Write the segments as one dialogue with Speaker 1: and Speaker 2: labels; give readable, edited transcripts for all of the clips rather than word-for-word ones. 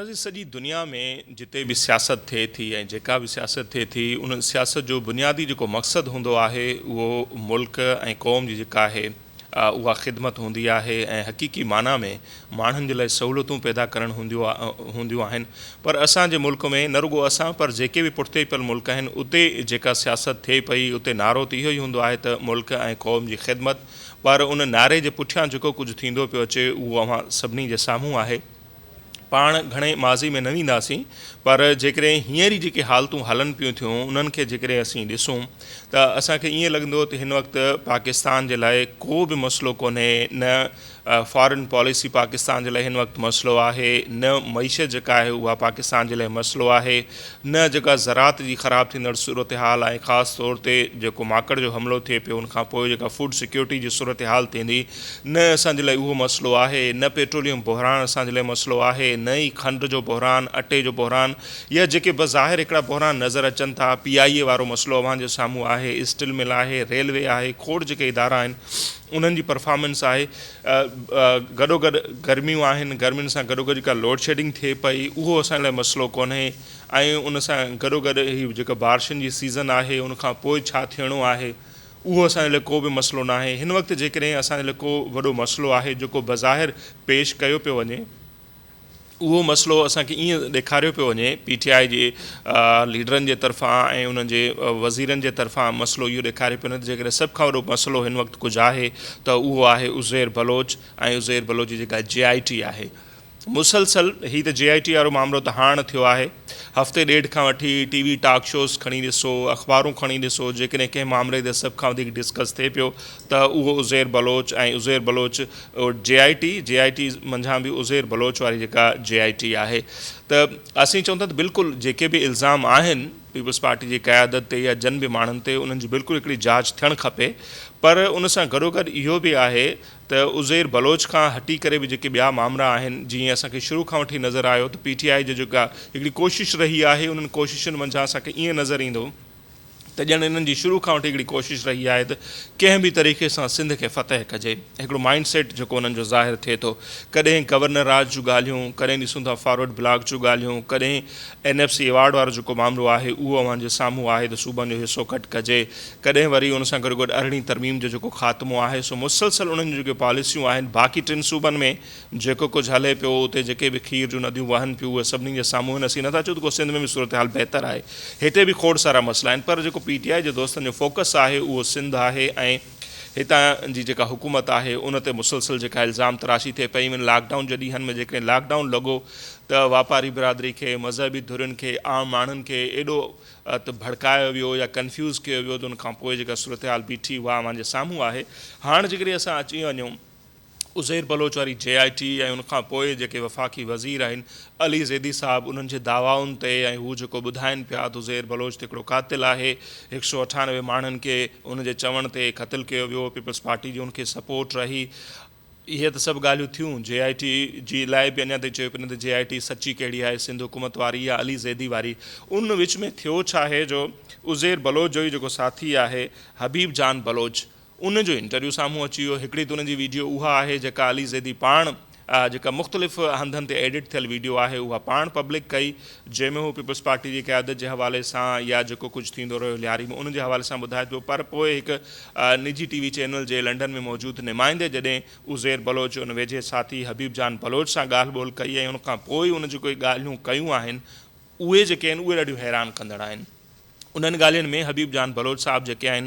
Speaker 1: ناظرين سڄي دنيا ۾ جتي به سياست ٿئي ٿي ۽ جيڪا به سياست ٿئي ٿي ان سياست جو بنيادي جيڪو مقصد هوندو آهي اهو ملڪ ۽ قوم جي جيڪا آهي اها خدمت هوندي آهي ۽ حقيقي معنيٰ ۾ ماڻهن جي لاء سهولتون پيدا ڪرڻ هونديون آهن پر اسان جي ملڪ ۾ نه رڳو اسان پر جيڪي به پٺتي پيل ملڪ آهن اتي جيڪا سياست ٿئي پئي اتي نعرو ته اهو ئي هوندو آهي ته ملڪ ۽ قوم جي خدمت پر ان نعري جي پٺيان جيڪو ڪجهه ٿيندو پيو اچي اهو اوهان سڀني جي سامهون آهي. پاڻ گهڻي ماضي ۾ نه وينداسين پر جيڪڏهن هينئر ئي جيڪي حالتون هلن پيون ٿيون انهن کي جيڪڏهن اسين ڏسون ته اسان کي ائين لڳندو ته هن وقت پاڪستان جي لاء ڪو به مسئلو ڪونهي نه فارن پاليسي پاڪستان جي لاء هن وقت مسئلو آهي نه معيشت جيڪا آهي اها پاڪستان جي لاء مسئلو آهي نه جيڪا زراعت جي خراب ٿيندڙ صورتحال ۽ خاص طور تي جيڪو ماڪڙ جو حملو ٿئي پيو ان کان پوء جيڪا فوڊ سيڪيورٽي جي صورتحال ٿيندي نه اسان جي لاء اهو مسئلو آهي، نه پيٽروليم بحران اسان جي لاء مسئلو آهي، نه ئي کنڊ جو بحران، اٽي جو بحران يا جيڪي بظاهر هڪڙا بحران نظر اچن ٿا، پي آء اي وارو مسئلو اوهان جي سامهون آهي، اسٽيل مل آهي، ريلوي آهي، کوڙ جيڪي ادارا آهن انهن جي پرفارمنس آهي، گڏوگڏ گرميون آهن، گرمين سان گڏوگڏ جيڪا لوڊشيڊنگ ٿئي پئي اهو اسان جي لاء مسئلو ڪونهي ۽ ان سان گڏوگڏ هي جيڪا بارشن جي سيزن آهي ان کان پوء ڇا ٿيڻو آهي. اهو اسان جي لاء ڪو به مسئلو ناهي. هن وقت جيڪڏهن اسان جي لاء ڪو وڏو مسئلو آهي جيڪو بظاهر پيش ڪيو پيو وڃي، اهو مسئلو اسان کي ائين ڏيکاريو پيو وڃي پي ٽي آء جي ليڊرن جي طرفان ۽ انهن جي وزيرن جي طرفان مسئلو اهو ڏيکاريو پيو وڃي ته جيڪڏهن سڀ کان وڏو مسئلو هن وقت ڪجهه آهي ته اهو آهي عزير بلوچ ۽ عزير بلوچ جي جيڪا جي آء ٽي آهي. مسلسل هي ته جي آء ٽي وارو مامرو ته هاڻ ٿيو آهي. هفتي ڏيڍ کان وٺي ٽي وي ٽاڪ شوز کڻي ڏسو، اخبارون کڻي ڏسو، جيڪڏهن ڪنهن مامري تي سڀ کان وڌيڪ ڊسڪس ٿئي پيو ته اهو عزير بلوچ ۽ عزير بلوچ جي آء ٽي، جي آء ٽي منجهان به عزير بلوچ واري جيڪا جي آء ٽي آهي ته اسين چئون ٿا ته بلڪل جيڪي به الزام آهن پيپلز پارٽي جي قيادت تي يا جن به ماڻهن تي انهن جي بلڪل هڪڙي جاچ ٿيڻ کپي پر ان سان گڏوگڏ اهو به آهي ته عزير بلوچ کان هٽي ڪري به جيڪي ٻيا مامرا آهن جيئن اسان کي شروع کان وٺي نظر آيو ته پي ٽي آء جي جيڪا هڪڙي ڪوشش رهي آهي انهن ڪوششن منجهان اسان کي ائين نظر ايندو ته ڄڻ انهن جي شروع کان وٺي هڪڙي ڪوشش رهي آهي ته ڪنهن به طريقي سان سنڌ کي فتح ڪجي هڪڙو مائنڊ سيٽ جيڪو انهن جو ظاهر ٿئي ٿو ڪڏهن گورنر راڄ جون ڳالهيون ڪڏهن ڏسون ٿا فارورڊ بلاڪ جون ڳالهيون ڪڏهن اين ايف سي ايوارڊ وارو جيڪو مامرو آهي اهو اوهان جي سامهون آهي ته صوبن جو حصو گهٽ ڪجي ڪڏهن وري ان سان گڏوگڏ ارڙهين ترميم جو جيڪو خاتمو آهي سو مسلسل انهن جون جيڪي پاليسيون آهن باقي ٽن صوبن ۾ جيڪو ڪجهه هلي پيو اتي جيڪي به کير جون نديون وهن پيون اهي سڀني جي سامهون آهن اسين نٿا چئون ته ڪو سنڌ ۾ به صورتحال بهتر آهي هتي به کوڙ سارا مسئلا آهن پر جيڪو پي ٽي آء جي دوستن جو فوڪس آهي اهو سنڌ آهي ۽ هتان جي جيڪا حڪومت آهي ان تي مسلسل جيڪا الزام تراشي ٿئي پئي ايون لاڪ ڊائون جي ڏينهن ۾ جيڪڏهن لاڪ ڊائون لڳو ته واپاري برادري کي مذهبي ڌرين کي عام ماڻهن کي ايڏو ته ڀڙڪايو ويو يا ڪنفيوز ڪيو ويو ته ان کان پوء جيڪا صورتحال بيٺي اها اوهان جي سامهون آهي. هاڻ جيڪڏهن اسان اچي وڃون عزير بلوچ واري جي آء ٽي ۽ ان کان پوء جيڪي وفاقي وزير آهن علي زيدي صاحب انهن جي دعوائن تي ۽ هو جيڪو ٻڌائين پيا ته عزير بلوچ ته هڪڙو قاتل آهي هڪ سو اٺانوي ماڻهن کي ان جي چوڻ تي قتل ڪيو ويو پيپلز پارٽي جي ان کي سپورٽ رهي اهي ته سڀ ڳالهيون ٿيون، جي آء ٽي جي لاء به اڃا تائين چيو پيو وڃي ته جي آء ٽي سچي ڪهڙي آهي، سنڌ حڪومت واري يا علي زيدي واري؟ ان وچ ۾ ٿيو ڇا آهي جو عزير بلوچ جو ئي جيڪو ساٿي آهي حبيب جان بلوچ ان جو انٽرويو سامهون اچي ويو، هڪڙي ته ان جي ويڊيو اها آهي جيڪا علي زيدي پاڻ جيڪا مختلف هنڌن تي ايڊٽ ٿيل ويڊيو آهي اها پاڻ پبلڪ ڪئي جنهن ۾ هو پيپلز پارٽي جي قيادت جي حوالي سان يا جيڪو ڪجهه ٿيندو رهيو لياري ۾ ان جي حوالي سان ٻڌائي پيو پر پوء هڪ نجي ٽي وي چينل جي لنڊن ۾ موجود نمائندي جڏهن عزير بلوچ ان ويجهي ساٿي حبيب جان بلوچ سان ڳالهه ٻولهه ڪئي ۽ ان کان پوء ان جيڪي ڳالهيون ڪيون آهن اهي جيڪي آهن اهي ڏاڍيون حيران ڪندڙ آهن. انهن ڳالهين ۾ حبيب جان بلوچ صاحب جيڪي آهن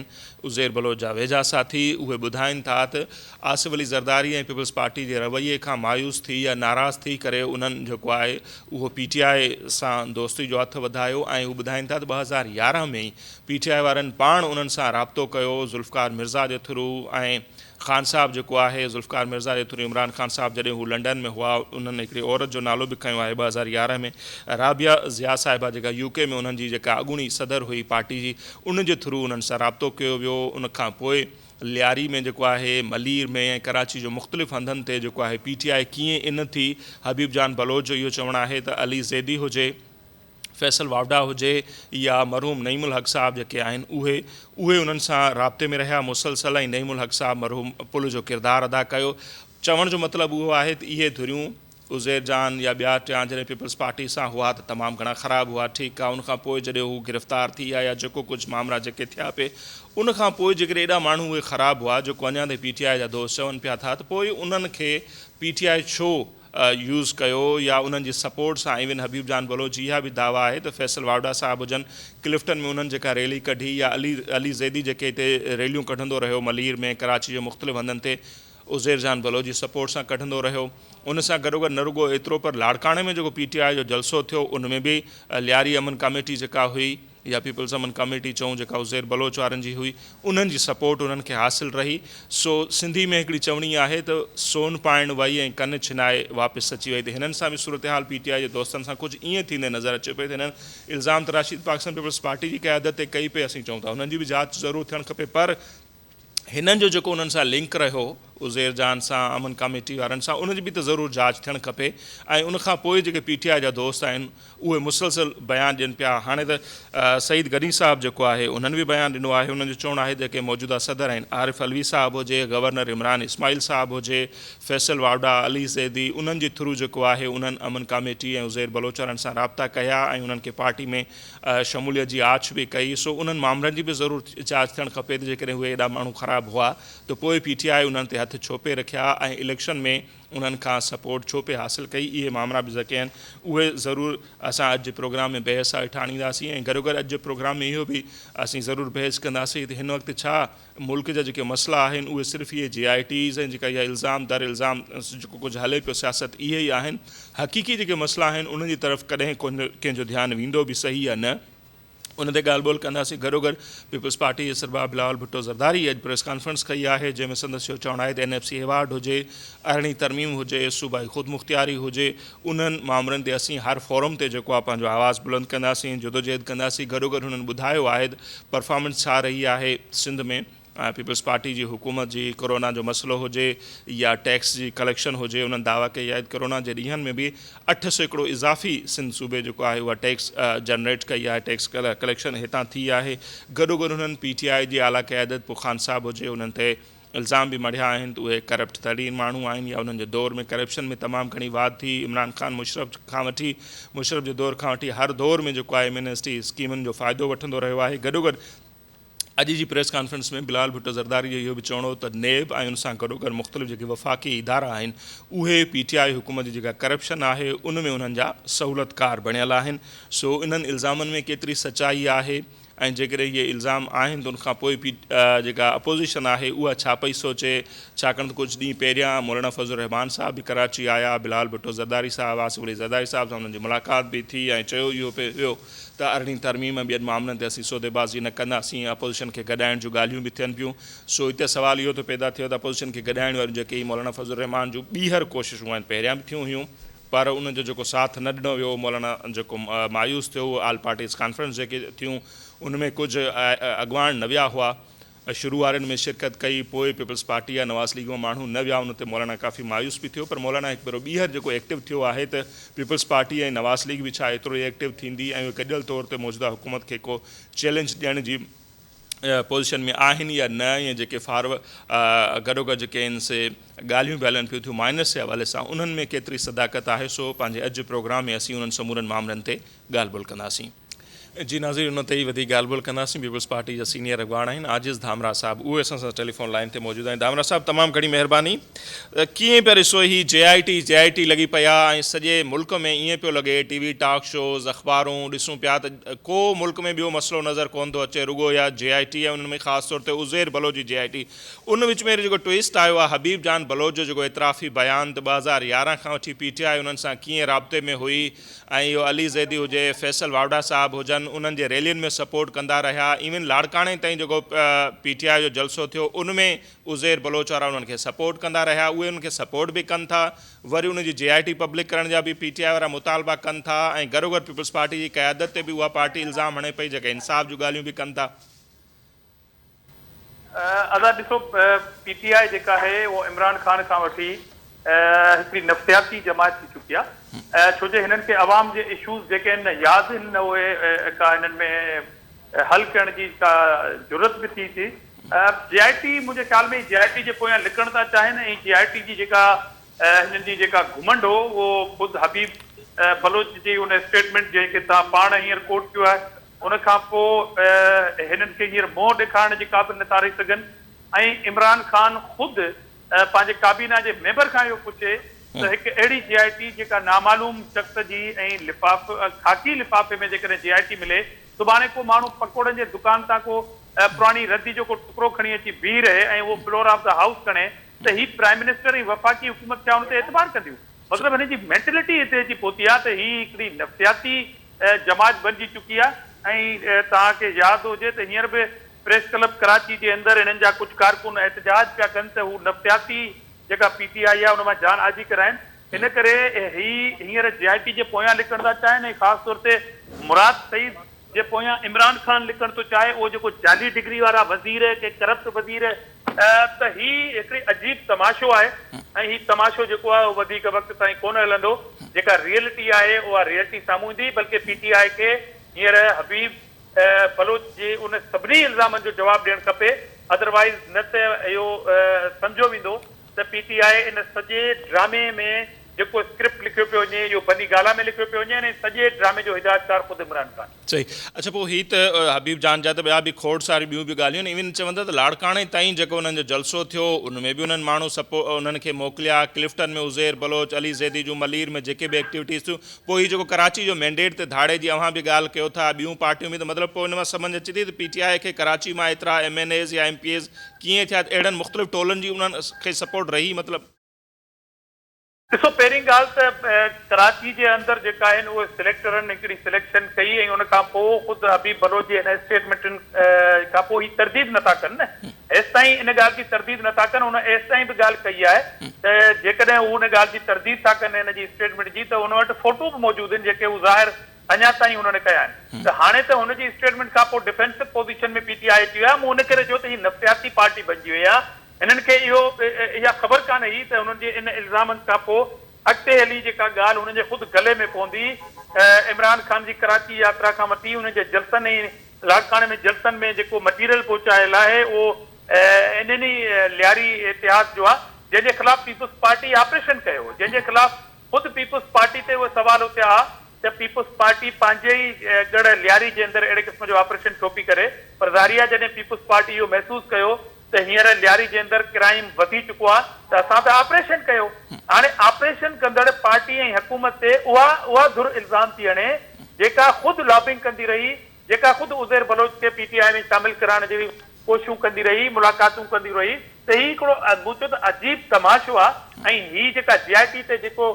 Speaker 1: عزير بلوچ جا ويجها ساٿي اهي ٻڌائين ٿا ته آصف علي زرداري ۽ پيپلز پارٽي جي رويي کان مايوس ٿي يا ناراض ٿي ڪري انهن جيڪو آهي اهو پي ٽي آء سان دوستي جو هٿ وڌايو ۽ هو ٻڌائين ٿا ته 2011 ۾ ئي پي ٽي آء وارن پاڻ انهن سان رابطو ڪيو ذوالفقار مرزا جي ٿرو ۽ خان صاحب جيڪو آهي ذوالفقار مرزا جي ٿرو عمران خان صاحب جڏهن هو لنڊن ۾ هئا انهن هڪڙي عورت جو نالو به کنيو آهي 2011 ۾ رابعه ضياء صاحبه جيڪا يو ڪي ۾ انهن جي جيڪا اڳوڻي صدر هئي پارٽي جي ان جي ٿرو انهن سان رابطو ڪيو ويو ان کان پوء لياري ۾ جيڪو آهي ملير ۾ ۽ ڪراچي جو مختلف هنڌن تي جيڪو آهي پي ٽي آء ڪيئن ان ٿي حبيب جان بلوچ جو اهو چوڻ آهي ته علي زيدي هجي فيصل واوڊا هجي يا مرحوم نعيم الحق صاحب جيڪي آهن اهي اهي انهن سان رابطي ۾ رهيا مسلسل ۽ نعيم الحق صاحب مرحوم پل جو ڪردار ادا ڪيو چوڻ جو مطلب اهو آهي ته اهي ڌريون عزير جان يا ٻيا ٽيان جڏهن پيپلز پارٽي سان هئا ته تمام گهڻا خراب هئا ٺيڪ آ ان کان پوء جڏهن هو گرفتار ٿي ويا يا جيڪو ڪجهه مامرا جيڪي ٿيا پي ان کان پوء جيڪڏهن ايڏا ماڻهو اهي خراب هئا جيڪو اڃا تائين پي ٽي آء جا دوست چون پيا ٿا ته پوء انهن کي پي ٽي آء ڇو يوز ڪيو يا انهن جي سپورٽ سان ايون حبيب جان بلوچ جي اها به دعويٰ آهي ته فيصل واوڊا صاحب هجن ڪلفٽن ۾ انهن جيڪا ريلي ڪڍي يا علي علي زيدي جيڪي هتي ريليون ڪڍندو رهيو ملير ۾ ڪراچي جي مختلف هنڌن تي عزير جان بلوچ جي سپورٽ سان ڪڍندو رهيو. ان سان گڏوگڏ نه رڳو ايترو پر لاڙڪاڻي ۾ جيڪو پي ٽي آء جو جلسو ٿيو ان ۾ به لياري امن ڪاميٽي جيڪا هئي يا پيپلز امن ڪاميٽي چئون جيڪا عزير بلوچ وارن جي هئي انهن جي سپورٽ انهن کي حاصل رهي. سو سنڌي ۾ هڪڙي چوڻي آهي ته سون پائڻ وئي ۽ ڪن ڇنائي واپس اچي وئي ته هنن سان به صورتحال پي ٽي آء جي دوستن سان ڪجهه ائين ٿيندي نظر اچي پئي ته هنن الزام تراشي پاڪستان پيپلز پارٽي جي قيادت تي ڪئي پئي اسين چئون ٿا انهن جي به جاچ ضرور ٿيڻ کپي پر هنن جو جيڪو انهن سان لنڪ رهيو عزير جان سان امن ڪاميٽي وارن سان ان جي به ته ضرور جاچ ٿيڻ کپي ۽ ان کان پوء جيڪي پي ٽي آء جا دوست آهن اهي مسلسل بيان ڏين پيا هاڻي ته سعيد غني صاحب جيڪو آهي انهن به بيان ڏنو آهي انهن جو چوڻ آهي جيڪي موجوده صدر آهن عارف علوي صاحب هجي گورنر عمران اسماعيل صاحب هجي فيصل واوڊا علي زيدي انهن جي ٿرو جيڪو آهي انهن امن ڪاميٽي ۽ عزير بلوچ وارن سان رابطا ڪيا ۽ انهن کي پارٽي ۾ شموليت جي آڇ به ڪئي سو انهن مامرن جي به ضرور جاچ ٿيڻ کپي ته جيڪڏهن اهي ايڏا ماڻهو خراب هئا ته پوء پي ٽي آء انهن تي هٿ ڇو پئي رکيا ۽ اليڪشن ۾ انهن کان سپورٽ ڇو پئي حاصل ڪئي اهي مامرا به جيڪي آهن اهي ضرور اسان اڄ جي پروگرام ۾ بحث هيٺ آڻينداسين ۽ گڏوگڏ اڄ جي پروگرام ۾ اهو به اسين ضرور بحث ڪنداسين ته هن وقت ڇا ملڪ جا جيڪي مسئلا آهن اهي صرف اهي جي آء ٽيز ۽ جيڪا اها الزام در الزام جيڪو ڪجهه هلي پيو سياست اهي ئي آهن حقيقي جيڪي مسئلا آهن انهن جي طرف ڪڏهن ڪنهن جو ڌيان ويندو به صحيح يا نه ان تي ڳالهه ٻولهه ڪنداسين گڏوگڏ پيپلز پارٽي جي سربراهه بلاول ڀٽو زرداري اڄ پريس ڪانفرنس ڪئي آهي جنهن ۾ سندس اهو چوڻ آهي ته اين ايف سي ايوارڊ هجي ارڙهين ترميم هجي صوبائي خودمختياري هجي انهن مامرن تي اسين هر فورم تي جيڪو آهي پنهنجو آواز بلند ڪنداسين جدوجهد ڪنداسين گڏوگڏ هنن ٻڌايو آهي ته پرفارمنس ڇا رهي آهي سنڌ ۾ پيپلز پارٽي جي حڪومت جي ڪورونا جو مسئلو هجي يا ٽيڪس جي ڪليڪشن هجي انهن دعويٰ ڪئي آهي ته ڪورونا جي ڏينهن ۾ به 8% اضافي سنڌ صوبي جيڪو آهي اها ٽيڪس جنريٽ ڪئي آهي ٽيڪس ڪليڪشن هتان ٿي آهي گڏوگڏ هنن پي ٽي آء جي اعليٰ قيادت پوء خان صاحب هجي انهن تي الزام به مڙهيا آهن ته اهي ڪرپٽ ترين ماڻهو آهن يا انهن جي دور ۾ ڪرپشن ۾ تمام گهڻي واڌ ٿي عمران خان مشرف کان وٺي مشرف جي دور کان وٺي هر دور ۾ جيڪو آهي ايمنسٽي اسڪيمن جو فائدو وٺندو رهيو آهي گڏوگڏ اڄ جي پريس ڪانفرنس ۾ بلال ڀٽو زرداري جو اهو به چوڻ هو ته نيب ۽ ان سان گڏوگڏ مختلف جيڪي وفاقي ادارا آهن اهي پي ٽي آء حڪومت جي جيڪا ڪرپشن آهي ان ۾ انهن جا سهولتڪار بڻيل آهن سو انهن الزامن ۾ ڪيتري سچائي آهي ۽ جيڪڏهن اهي الزام آهن ته ان کان پوء پي جيڪا اپوزيشن آهي اها ڇا پئي سوچي ڇاڪاڻ ته ڪجهه ڏينهن پهريان مولانا فضل الرحمان صاحب به ڪراچي آيا بلال ڀٽو زرداري صاحب آصف علي زرداري صاحب سان انهن جي ملاقات به ٿي ۽ چيو اهو پئي ويو ته ارڙهين ترميم ۽ ٻين معاملن تي اسين سوديبازي نه ڪنداسين اپوزيشن کي گڏائڻ جون ڳالهيون به ٿين پيون سو هتي سوال اهو ٿو پيدا ٿئي ته اپوزيشن کي گڏائڻ واريون جيڪي هي مولانا فضل الرحمان جون ٻيهر ڪوششون آهن پهريان به ٿيون هيون پر ان جو جيڪو ساٿ نه ڏنو ويو مولانا جيڪو مايوس ٿيو اهو آل پارٽيز ڪانفرنس جيڪي ٿيون ان ۾ ڪجهه اڳواڻ نه ويا هئا شروع وارن ۾ شرڪت ڪئي پوء پيپلز پارٽي يا نواز ليگ مان ماڻهو نه ويا ان تي مولانا ڪافي مايوس به ٿيو پر مولانا هڪ ڀيرو ٻيهر جيڪو ايڪٽو ٿيو آهي ته پيپلز پارٽي ۽ نواز ليگ به ڇا ايترو ئي ايڪٽو ٿيندي ۽ اهي گڏيل طور تي موجوده حڪومت کي ڪو چئلينج ڏيڻ جي پوزيشن ۾ آهن يا نه يا جيڪي فارو گڏوگڏ جيڪي آهن سي ڳالهيون به هلن پيون ٿيون مائنس جي حوالي سان انهن ۾ ڪيتري صداقت آهي سو پنهنجي اڄ جي پروگرام ۾ اسين انهن سمورن مامرن تي ڳالهه ٻولهه ڪنداسين. جي ناظرين ان تي ئي وڌيڪ ڳالهه ٻولهه ڪنداسين پيپلز پارٽي جا سينيئر اڳواڻ آهن عاجز ڌامراهه صاحب اهي اسان سان ٽيليفون لائين تي موجود آهن ڌامراهه صاحب تمام گهڻي مهرباني ڪيئن پيا ڏسو هي جي آء ٽي جي آء ٽي لڳي پئي آ ۽ سڄي ملڪ ۾ ائين پيو لڳي ٽي وي ٽاڪ شوز اخبارون ڏسون پيا ته ڪو ملڪ ۾ ٻيو مسئلو نظر ڪون ٿو اچي رڳو اها جي آء ٽي ۽ انهن ۾ خاص طور تي عزير بلوچ جي جي آء ٽي ان وچ ۾ جيڪو ٽوئسٽ آيو آ حبيب جان بلوچ جو جيڪو اعترافي بيان ته 2011 کان وٺي پي ٽي آء انهن سان ڪيئن رابطي ۾ هئي ۽ اهو علي زيدي هجي فيصل واوڊا صاحب هجن انهن جي ريلين ۾ سپورٽ ڪندا رهيا ايون لاڙڪاڻي تائين جيڪو پي ٽي آء جو جلسو ٿيو ان ۾ عزير بلوچ وارا انهن کي سپورٽ ڪندا رهيا اهي انهن کي سپورٽ به ڪن ٿا وري ان جي جي آء ٽي پبلڪ ڪرڻ جا به پي ٽي آء وارا مطالبا ڪن ٿا ۽ گڏوگڏ پيپلز پارٽي جي قيادت تي به اها پارٽي الزام هڻي پئي جيڪا انصاف جون ڳالهيون به ڪن ٿا.
Speaker 2: ادا ڏسو پي ٽي آء جيڪا آهي اهو عمران خان کان وٺي هڪڙي نفسياتي جماعت ٿي چڪي آهي ڇو جو هنن کي عوام جي اشوز جيڪي آهن نه ياد آهن نه اهي ڪا هنن ۾ حل ڪرڻ جي ڪا جرئت به ٿي ٿي. جي آء ٽي منهنجي خيال ۾ جي آء ٽي جي پويان لڪڻ ٿا چاهين ۽ جي آء ٽي جي جيڪا هنن جي جيڪا گهمنڊ هو اهو خود حبيب بلوچ جي ان اسٽيٽمينٽ جنهن کي توهان پاڻ هينئر ڪوٽ ڪيو آهي ان کان پوء هنن کي هينئر منهن ڏيکارڻ جي قابل نٿا رهي سگهن ۽ عمران خان خود پنهنجي ڪابينا جي ميمبر کان اهو پڇي ته هڪ اهڙي جي آء ٽي جيڪا نامعلوم شخص جي ۽ لفاف خاڪي لفافي ۾ جيڪڏهن جي آء ٽي ملي سڀاڻي ڪو ماڻهو پڪوڙن جي دڪان تان ڪو پراڻي ردي جو ڪو ٽڪرو کڻي اچي بيهي رهي ۽ اهو فلور آف the house کڻي ته هي پرائم منسٽر ۽ وفاقي حڪومت ڇا ان تي اعتبار ڪنديون؟ مطلب هن جي مينٽلٽي هتي اچي پهتي آهي ته هي هڪڙي نفسياتي جماعت بنجي چڪي آهي ۽ توهان کي ياد هجي ته هينئر به پريس ڪلب ڪراچي جي اندر هنن جا ڪجهه ڪارڪن احتجاج پيا ڪن ته هو نفسياتي جيڪا پي ٽي آء آهي ان مان جان آجي ڪرائين ان ڪري هي هينئر جي آء ٽي جي پويان لڪڻ ٿا چاهين ۽ خاص طور تي مراد سعيد جي پويان عمران خان لڪڻ ٿو چاهي اهو جيڪو جعلي ڊگري وارا وزير ڪي ڪرپٽ وزير ته هي هڪڙي عجيب تماشو آهي ۽ هي تماشو جيڪو آهي اهو وڌيڪ وقت تائين ڪونه هلندو جيڪا ريئلٽي آهي اها ريئلٽي سامهون ايندي بلڪه پي ٽي آء کي هينئر حبيب بلوچ جي ان سڀني الزامن جو جواب ڏيڻ کپي ادروائيز نه ته اهو سمجهيو ويندو ته پي ٽي آء ان سڄي ڊرامي ۾ جيڪو اسڪرپٽ لکيو پيو وڃي اهو بني گالا ۾ لکيو پيو وڃي ۽ سڄي ڊرامي جو هدايتڪار خود عمران خان.
Speaker 1: صحيح اڇا پوء هي ته حبيب جان جا ته ٻيا به کوڙ ساريون ٻيون به ڳالهيون آهن ايون چون ٿا ته لاڙڪاڻي تائين جيڪو انهن جو جلسو ٿيو ان ۾ به انهن ماڻهو سپو انهن کي موڪليا ڪلفٽن ۾ عزير بلوچ علي زيدي جون ملير ۾ جيڪي به ايڪٽيوٽيز ٿيون پوء هي جيڪو ڪراچي جو مينڊيٽ تي ڌاڙي جي اوهان به ڳالهه ڪيو ٿا ٻيون پارٽيون به ته مطلب پوء ان مان سمجهه اچي ٿي ته پي ٽي آء کي ڪراچي مان ايترا ايم اين ايز يا ايم پي ايز ڪيئن ٿيا ته اهڙن مختلف ٽولن جي انهن کي سپورٽ رهي مطلب.
Speaker 2: ڏسو پهرين ڳالهه ته ڪراچي جي اندر جيڪا آهن اهي سليڪٽرن هڪڙي سليڪشن ڪئي ۽ ان کان پوء خود حبيب بلوچ جي هن اسٽيٽمينٽن کان پوء هي ترديد نٿا ڪن نه هيستائين ان ڳالهه جي ترديد نٿا ڪن هن ايستائين به ڳالهه ڪئي آهي ته جيڪڏهن هو ان ڳالهه جي ترديد ٿا ڪن هن جي اسٽيٽمينٽ جي ته هن وٽ فوٽو به موجود آهن جيڪي هو ظاهر اڃا تائين هن نه ڪيا آهن ته هاڻي ته هن جي اسٽيٽمينٽ کان پوء ڊفينسو پوزيشن ۾ پي ٽي آء اچي وئي آهي مون ان ڪري چيو ته هي نفسياتي پارٽي بنجي وئي آهي هنن کي اهو اها خبر ڪانه هئي ته هنن جي ان الزامن کان پوء اڳتي هلي جيڪا ڳالهه هنن جي خود گلي ۾ پوندي. عمران خان جي ڪراچي ياترا کان وٺي هنن جي جلسن ۽ لاڙڪاڻي ۾ جلسن ۾ جيڪو مٽيريل پهچايل آهي اهو انهن ئي لياري اتحاد جو آهي جنهن جي خلاف پيپلز پارٽي آپريشن ڪيو هو جنهن جي خلاف خود پيپلز پارٽي تي اهي سوال اٿيا ها ته پيپلز پارٽي پنهنجي ئي ڳڙهه لياري جي اندر اهڙي قسم جو آپريشن ڇو پئي ڪري پر ظاهري آهي جڏهن پيپلز پارٽي اهو محسوس ڪيو ته هينئر لياري جي اندر ڪرائيم وڌي چڪو آهي ته اسان ته آپريشن ڪيو هاڻي آپريشن ڪندڙ پارٽي ۽ حڪومت تي اها اها ڌر الزام ٿي هڻي جيڪا خود لابنگ ڪندي رهي جيڪا خود عزير بلوچ کي پي ٽي آء ۾ شامل ڪرائڻ جي ڪوششون ڪندي رهي ملاقاتون ڪندي رهي ته هي هڪڙو مون چيو ته عجيب تماشو آهي ۽ هي جيڪا جي آء ٽي تي جيڪو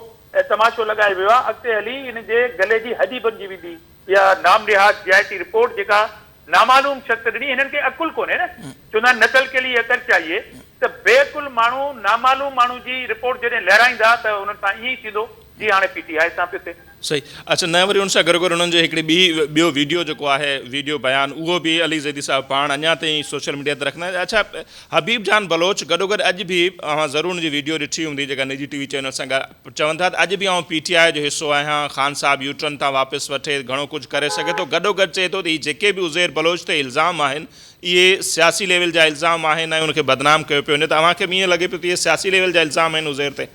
Speaker 2: تماشو لڳايو ويو آهي اڳتي هلي ان جي گلي جي هڏي بنجي ويندي اها نام نهاد جي آء ٽي رپورٽ جيڪا نامعلوم شخص ڏني هنن کي عقل ڪونهي نه چوندا آهن نقل ڪي ليي عقل چاهيي ته بي عقل ماڻهو نامعلوم ماڻهو جي رپورٽ جڏهن لهرائيندا ته انهن سان ائين ئي ٿيندو جيئن هاڻي پي ٽي آء سان پيو ٿئي.
Speaker 1: صحيح اڇا نه وري ان سان گڏوگڏ انهن جي هڪڙي ٻي ٻيو ويڊيو جيڪو آهي ويڊيو بيان اهو به علي زيدي صاحب پاڻ اڃا تائين سوشل ميڊيا تي رکندا آهن اڇا حبيب جان بلوچ گڏوگڏ اڄ به اوهان ضرور ان جي ويڊيو ڏٺي هوندي جيڪا نجي ٽي وي چينل سان چون ٿا ته اڄ به آئون پي ٽي آء جو حصو آهيان، خان صاحب يوٽرن تان واپس وٺي گهڻو ڪجهه ڪري سگهي ٿو، گڏوگڏ چئي ٿو ته هي جيڪي به عزير بلوچ تي الزام آهن اهي سياسي ليول جا الزام آهن ۽ ان کي بدنام ڪيو پيو وڃي ته اوهان کي به ائين لڳي پيو ته اهي سياسي ليول جا الزام آهن عزير تي.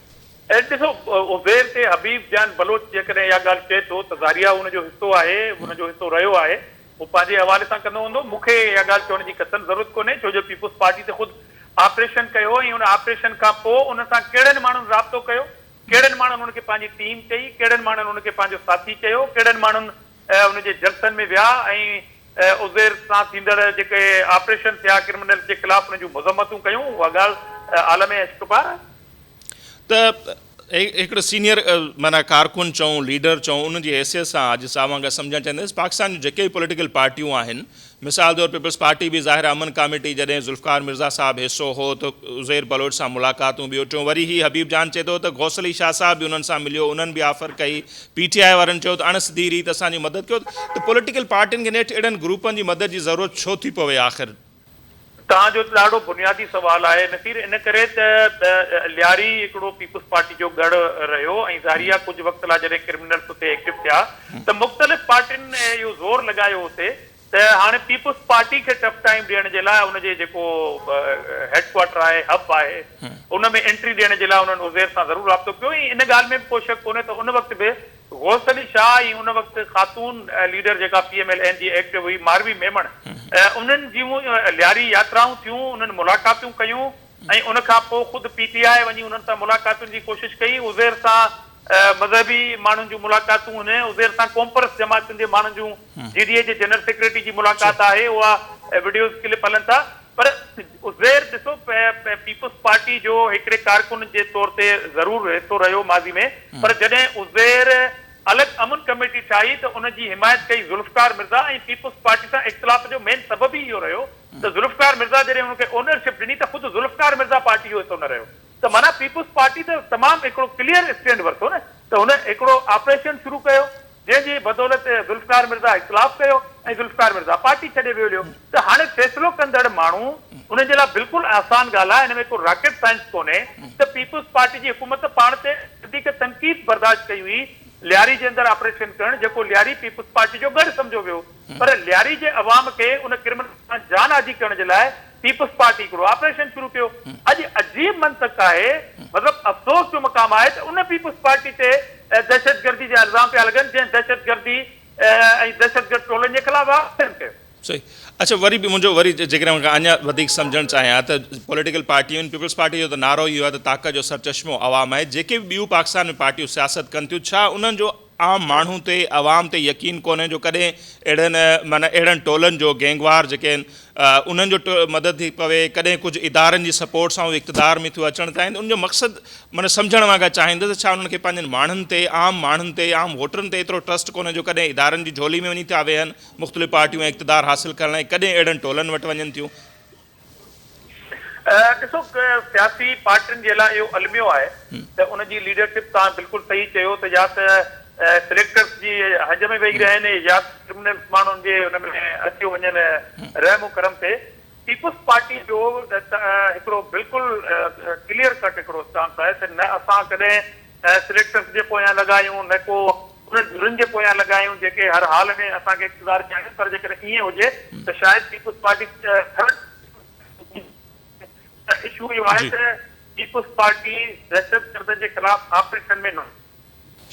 Speaker 2: ڏسو عزير تي حبيب جان بلوچ جيڪڏهن اها ڳالهه چئي ٿو ته ظاهري آهي ان جو حصو آهي، ان جو حصو رهيو آهي، هو پنهنجي حوالي سان ڪندو هوندو، مون کي اها ڳالهه چوڻ جي قطعاً ضرورت ڪونهي ڇو جو پيپلز پارٽي ته خود آپريشن ڪيو ۽ ان آپريشن کان پوء ان سان ڪهڙن ماڻهن رابطو ڪيو، ڪهڙن ماڻهن ان کي پنهنجي ٽيم چئي، ڪهڙن ماڻهن ان کي پنهنجو ساٿي چيو، ڪهڙن ماڻهن ان جي جلسن ۾ ويا ۽ عزير سان ٿيندڙ جيڪي آپريشن ٿيا ڪرمنلز جي خلاف ان جون مذمتون ڪيون، اها ڳالهه عالم اشڪبار آهي.
Speaker 1: ته هڪڙو سينيئر معنيٰ ڪارڪن چئون ليڊر چئون ان جي حيثيت سان اڄ صاحب وانگر سمجهڻ چاهيندس پاڪستان جون جيڪي به پوليٽيڪل پارٽيون آهن مثال طور پيپلز پارٽي به ظاهر امن ڪاميٽي جڏهن ذوالفقار مرزا صاحب حصو هو ته عزير بلوچ سان ملاقاتون ٻيو ٽيون وري هي حبيب جان چئي ٿو ته غوث علي شاهه صاحب به انهن سان مليو انهن به آفر ڪئي پي ٽي آء وارن چيو ته اڻ سڌي ريت اسان جي مدد ڪيو ته پوليٽيڪل پارٽين کي نيٺ اهڙن گروپن جي مدد جي ضرورت ڇو ٿي پوي آخر
Speaker 2: توهان جو ڏاڍو بنيادي سوال آهي نصير ان ڪري ته لياري هڪڙو پيپلز پارٽي جو ڳڙهه رهيو ۽ ظاهري آهي ڪجهه وقت لاء جڏهن ڪرمنلز اتي ايڪٽو ٿيا ته مختلف پارٽين اهو زور لڳايو اتي ته هاڻي پيپلز پارٽي کي ٽف ٽائيم ڏيڻ جي لاء ان جي جيڪو هيڊ ڪوارٽر آهي، هب آهي، ان ۾ انٽري ڏيڻ جي لاء انهن عزير سان ضرور رابطو ڪيو ۽ ان ڳالهه ۾ به ڪو شڪ ڪونهي ته ان وقت به غوث علي شاهه ۽ ان وقت خاتون ليڊر جيڪا پي ايم ايل اين جي ايڪٽو هئي ماروي ميمڻ انهن جون لياري ياترائون ٿيون، انهن ملاقاتون ڪيون ۽ ان کان پوء خود پي ٽي آء وڃي انهن سان ملاقاتن جي ڪوشش ڪئي، عزير سان مذهبي ماڻهن جون ملاقاتون هن عزير سان قومپرست جماعتن جي ماڻهن جون جي ڊي اي جي جنرل سيڪريٽري جي ملاقات آهي اها وڊيوز ڪلپ هلن ٿا پر عزير ڏسو پيپلز پارٽي جو هڪڙي ڪارڪن جي طور تي ضرور حصو رهيو ماضي ۾ پر جڏهن عزير الڳ امن ڪميٽي ٺاهي ته ان جي حمايت ڪئي ذوالفقار مرزا ۽ پيپلز پارٽي سان اختلاف جو مين سبب ئي اهو رهيو ته ذوالفقار مرزا جڏهن ان کي اونرشپ ڏني ته خود ذوالفقار مرزا پارٽي جو حصو نه رهيو ته معنيٰ پيپلز پارٽي ته تمام هڪڙو ڪليئر اسٽينڊ ورتو نه ته هن هڪڙو آپريشن شروع ڪيو جنهن جي بدولت ذوالفقار مرزا اختلاف ڪيو ۽ ذوالفقار مرزا پارٽي ڇڏي ويو هليو ته هاڻي فيصلو ڪندڙ ماڻهو انهن جي لاء بلڪل آسان ڳالهه آهي ان ۾ ڪو راڪيٽ سائنس ڪونهي ته پيپلز پارٽي جي حڪومت پاڻ تي وڌيڪ تنقيد برداشت ڪئي هئي لياري جي اندر آپريشن ڪرڻ جيڪو لياري پيپلز پارٽي جو ڳڙهه سمجهيو ويو پر لياري جي عوام کي ان ڪرمنل کان جان آجي ڪرڻ جي لاء پيپلز پارٽي هڪڙو آپريشن شروع ڪيو. اڄ عجيب منطق آهي، مطلب افسوس جو مقام آهي ته ان پيپلز پارٽي تي دهشتگردي جا الزام پيا لڳن جنهن دهشتگردي ۽ دهشتگرد ٽولن جي خلاف آپريشن ڪيو.
Speaker 1: صحيح اڇا وري به منهنجو وري جيڪڏهن ان کان اڃا وڌيڪ سمجهڻ چاهيان ته پوليٽيڪل پارٽيون پيپلز پارٽي جو ته نعرو اهو آهي ته طاقت جو سرچشمو عوام آهي جيڪي به ٻيون پاڪستان ۾ پارٽيون سياست ڪن ٿيون ڇا انهن جو عام ماڻهو تي عوام تي يقين ڪونهي جو ڪڏهن اهڙن معنيٰ اهڙن ٽولن جو گينگ وار جيڪي آهن انهن جو مدد ٿي پوي ڪڏهن ڪجهه ادارن جي سپورٽ سان اهي اقتدار ۾ ٿيو اچڻ چاهين ان جو مقصد معنيٰ سمجهڻ وانگر چاهيندس ته ڇا انهن کي پنهنجن ماڻهن تي عام ماڻهن تي عام ووٽرن تي ايترو ٽرسٽ ڪونهي جو ڪڏهن ادارن جي جهولي ۾ وڃي ٿا ويهن مختلف پارٽيون ۽ اقتدار حاصل ڪرڻ لاء ڪڏهن اهڙن ٽولن وٽ وڃن ٿيون.
Speaker 2: ڏسو سياسي پارٽين جي لاء اهو الميو آهي ته ان جي ليڊرشپ توهان بلڪل صحيح چيو ته يا ته سليڪٽرس جي هنج ۾ ويهي رهن يا ڪرمنلز ماڻهن جي ان ۾ اچيو وڃن رحم و ڪرم تي. پيپلز پارٽي جو هڪڙو بلڪل ڪليئر ڪٽ هڪڙو اسٽانس آهي ته نه اسان ڪڏهن سليڪٽرس جي پويان لڳا آهيون نه ڪو انهن ڌرين جي پويان لڳا آهيون جيڪي هر حال ۾ اسان کي اقتدار چاهين پر جيڪڏهن ائين هجي ته شايد پيپلز پارٽي ٿرڊ ته اشو اهو آهي ته پيپلز پارٽي دهشتگردن جي خلاف آپريشن ۾ نه.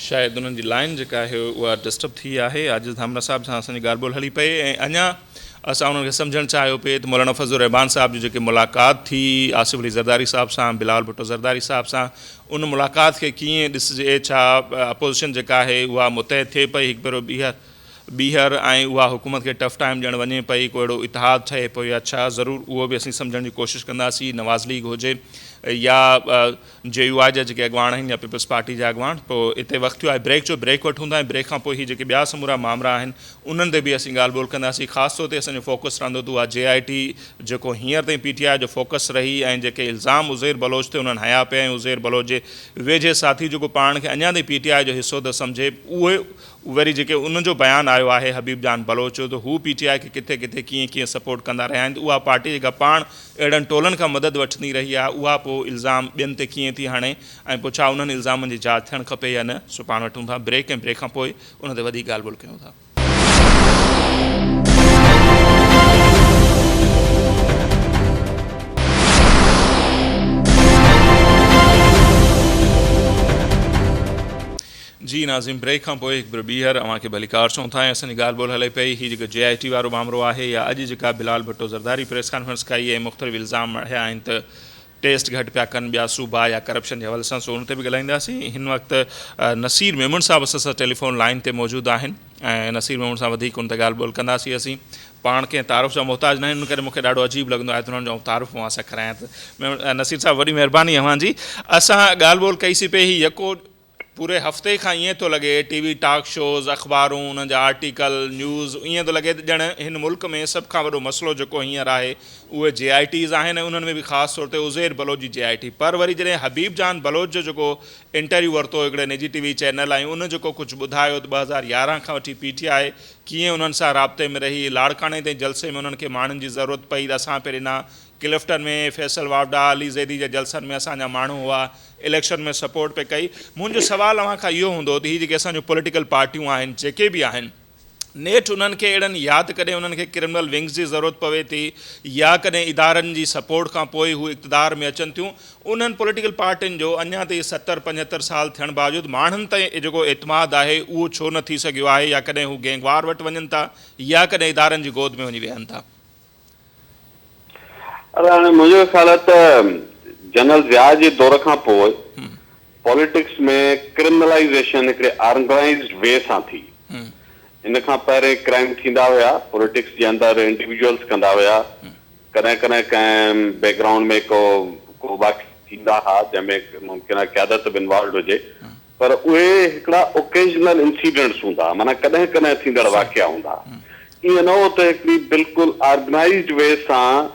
Speaker 1: شايد انهن جي لائين جيڪا آهي اها ڊسٽرب ٿي آهي. عاجز ڌامرا صاحب سان اسان جي ڳالهه ٻولهه هلي پئي ۽ اڃا اسان انهن کي سمجهڻ چاهيو پئي ته مولانا فضل الرحمان صاحب جي جيڪي ملاقات ٿي آصف علي زرداري صاحب سان بلاول ڀٽو زرداري صاحب سان ان ملاقات کي ڪيئن ڏسجي ڇا اپوزيشن جيڪا آهي اها متحد ٿئي پئي هڪ ڀيرو ٻيهر ٻيهر ۽ اها حڪومت کي ٽف ٽائيم ڏيڻ وڃي پئي ڪو اهڙو اتحاد ٺهي پيو يا ڇا ضرور اهو به اسين سمجهڻ جي ڪوشش ڪنداسين نواز ليگ هجي يا جي يو آء جا جيڪي اڳواڻ آهن يا پيپلز پارٽي جا اڳواڻ پوء اتي وقت ٿيو آهي بريڪ جو بريڪ وٺون ٿا ۽ بريڪ کان پوء هي جيڪي ٻيا سمورا مامرا آهن انهن تي به اسين ڳالهه ٻولهه ڪنداسين خاص طور تي اسان جو فوڪس رهندو ته اها جي آء ٽي جيڪو هينئر تائين پي ٽي آء جو فوڪس رهي ۽ جيڪي الزام عزير بلوچ تي انهن هنيا پئي ۽ عزير بلوچ جي ويجهي ساٿي جيڪو پاڻ کي اڃا تائين پي ٽي آء جو حصو ٿو سمجهي اهي وري جيڪي ان جو بيان آيو آهي حبيب جان بلوچ جو ته هو پي ٽي آء کي ڪٿي ڪٿي ڪيئن ڪيئن سپورٽ ڪندا رهيا آهن ته اها پارٽي جيڪا پاڻ اهڙن ٽولن کان مدد وٺندي رهي آهي اها پوء الزام ٻين تي ڪيئن ٿي هڻي ۽ پوء ڇا انهن الزامن جي جاچ ٿيڻ کپي يا نه سو پاڻ وٺون ٿا بريڪ ۽ بريڪ کان پوء ان تي وڌيڪ ڳالهه ٻولهه ڪيون ٿا. جي ناظرين بريڪ کان پوء هڪ ڀيرو ٻيهر اوهان کي ڀليڪار چئون ٿا ۽ اسان جي ڳالهه ٻولهه هلي پئي هي جيڪو جي آء ٽي وارو مامرو آهي يا اڄ جيڪا بلال ڀٽو زرداري پريس ڪانفرنس ڪئي ۽ مختلف الزام مڙهيا آهن ته ٽيسٽ گهٽ پيا ڪن ٻيا صوبا يا ڪرپشن جي حوالي سان سو ان تي به ڳالهائينداسين هن وقت نصير ميمڻ صاحب اسان سان ٽيليفون لائين تي موجود آهن ۽ نصير ميمڻ سان وڌيڪ ان تي ڳالهه ٻولهه ڪنداسين اسين پاڻ ڪنهن تعارف جا محتاج نه آهن ان ڪري مون کي ڏاڍو عجيب لڳندو آهي ته انهن جو آئون تعارف اوهان سان ڪرايان ته نصير صاحب وڏي مهرباني اوهان جي اسان ڳالهه ٻولهه ڪئي سي پئي هي يڪو پوري هفتي کان ائين ٿو لڳي ٽي وي ٽاڪ شوز، اخبارون، انهن جا آرٽيڪل، نيوز ائين ٿو لڳي ته ڄڻ هن ملڪ ۾ سڀ کان وڏو مسئلو جيڪو هينئر آهي اهي جي آء ٽيز آهن ۽ انهن ۾ به خاص طور تي عزير بلوچ جي جي آء ٽي پر وري جڏهن حبيب جان بلوچ جو جيڪو انٽرويو ورتو هڪڙي نجي ٽي وي چينل ۽ ان جيڪو ڪجهه ٻڌايو ته 2011 کان وٺي پي ٽي آء ڪيئن انهن سان رابطي ۾ رهي لاڙڪاڻي تائين جلسي ۾ انهن کي ماڻهن جي ضرورت پئي ته اسان پي ڏنا ڪلفٽن ۾ فيصل واوڊا، علي زيدي جي جلسن ۾ اسان جا ماڻهو هئا، اليڪشن ۾ سپورٽ پئي ڪئي. منهنجو سوال اوهان کان اهو هوندو ته هي جيڪي اسان جون پوليٽيڪل پارٽيون آهن جيڪي به آهن نيٺ انهن کي اهڙن يا ته ڪڏهن انهن کي ڪرمنل ونگز جي ضرورت پوي ٿي يا ڪڏهن ادارن جي سپورٽ کان پوء هو اقتدار ۾ اچن ٿيون. انهن پوليٽيڪل پارٽين جو اڃا تائين 70 75 سال ٿيڻ باوجود ماڻهن تائين جيڪو اعتماد آهي اهو ڇو نه ٿي سگهيو آهي يا ڪڏهن هو گينگ وار وٽ وڃن ٿا يا ڪڏهن ادارن جي گود ۾ وڃي ويهن ٿا.
Speaker 3: اڙي هاڻي منهنجو خيال آهي ته جنرل ضياء جي دور کان پوء پاليٽڪس ۾ ڪرمنلائيزيشن هڪڙي آرگنائيزڊ وي سان ٿي. ان کان پهرين ڪرائيم ٿيندا هيا، پاليٽڪس جي اندر انڊيويجوئلز ڪندا هيا، ڪڏهن ڪڏهن ڪنهن بيڪ گرائونڊ ۾ ڪو ڪو واقعا ٿيندا ها جنهن ۾ ممڪن آهي قيادت به انوالوڊ هجي پر اهي هڪڙا اوڪيزنل انسيڊنٽس هوندا ها معنيٰ ڪڏهن ڪڏهن ٿيندڙ واقعا هوندا ها. ائين نه هو ته هڪڙي بلڪل آرگنائيزڊ وي سان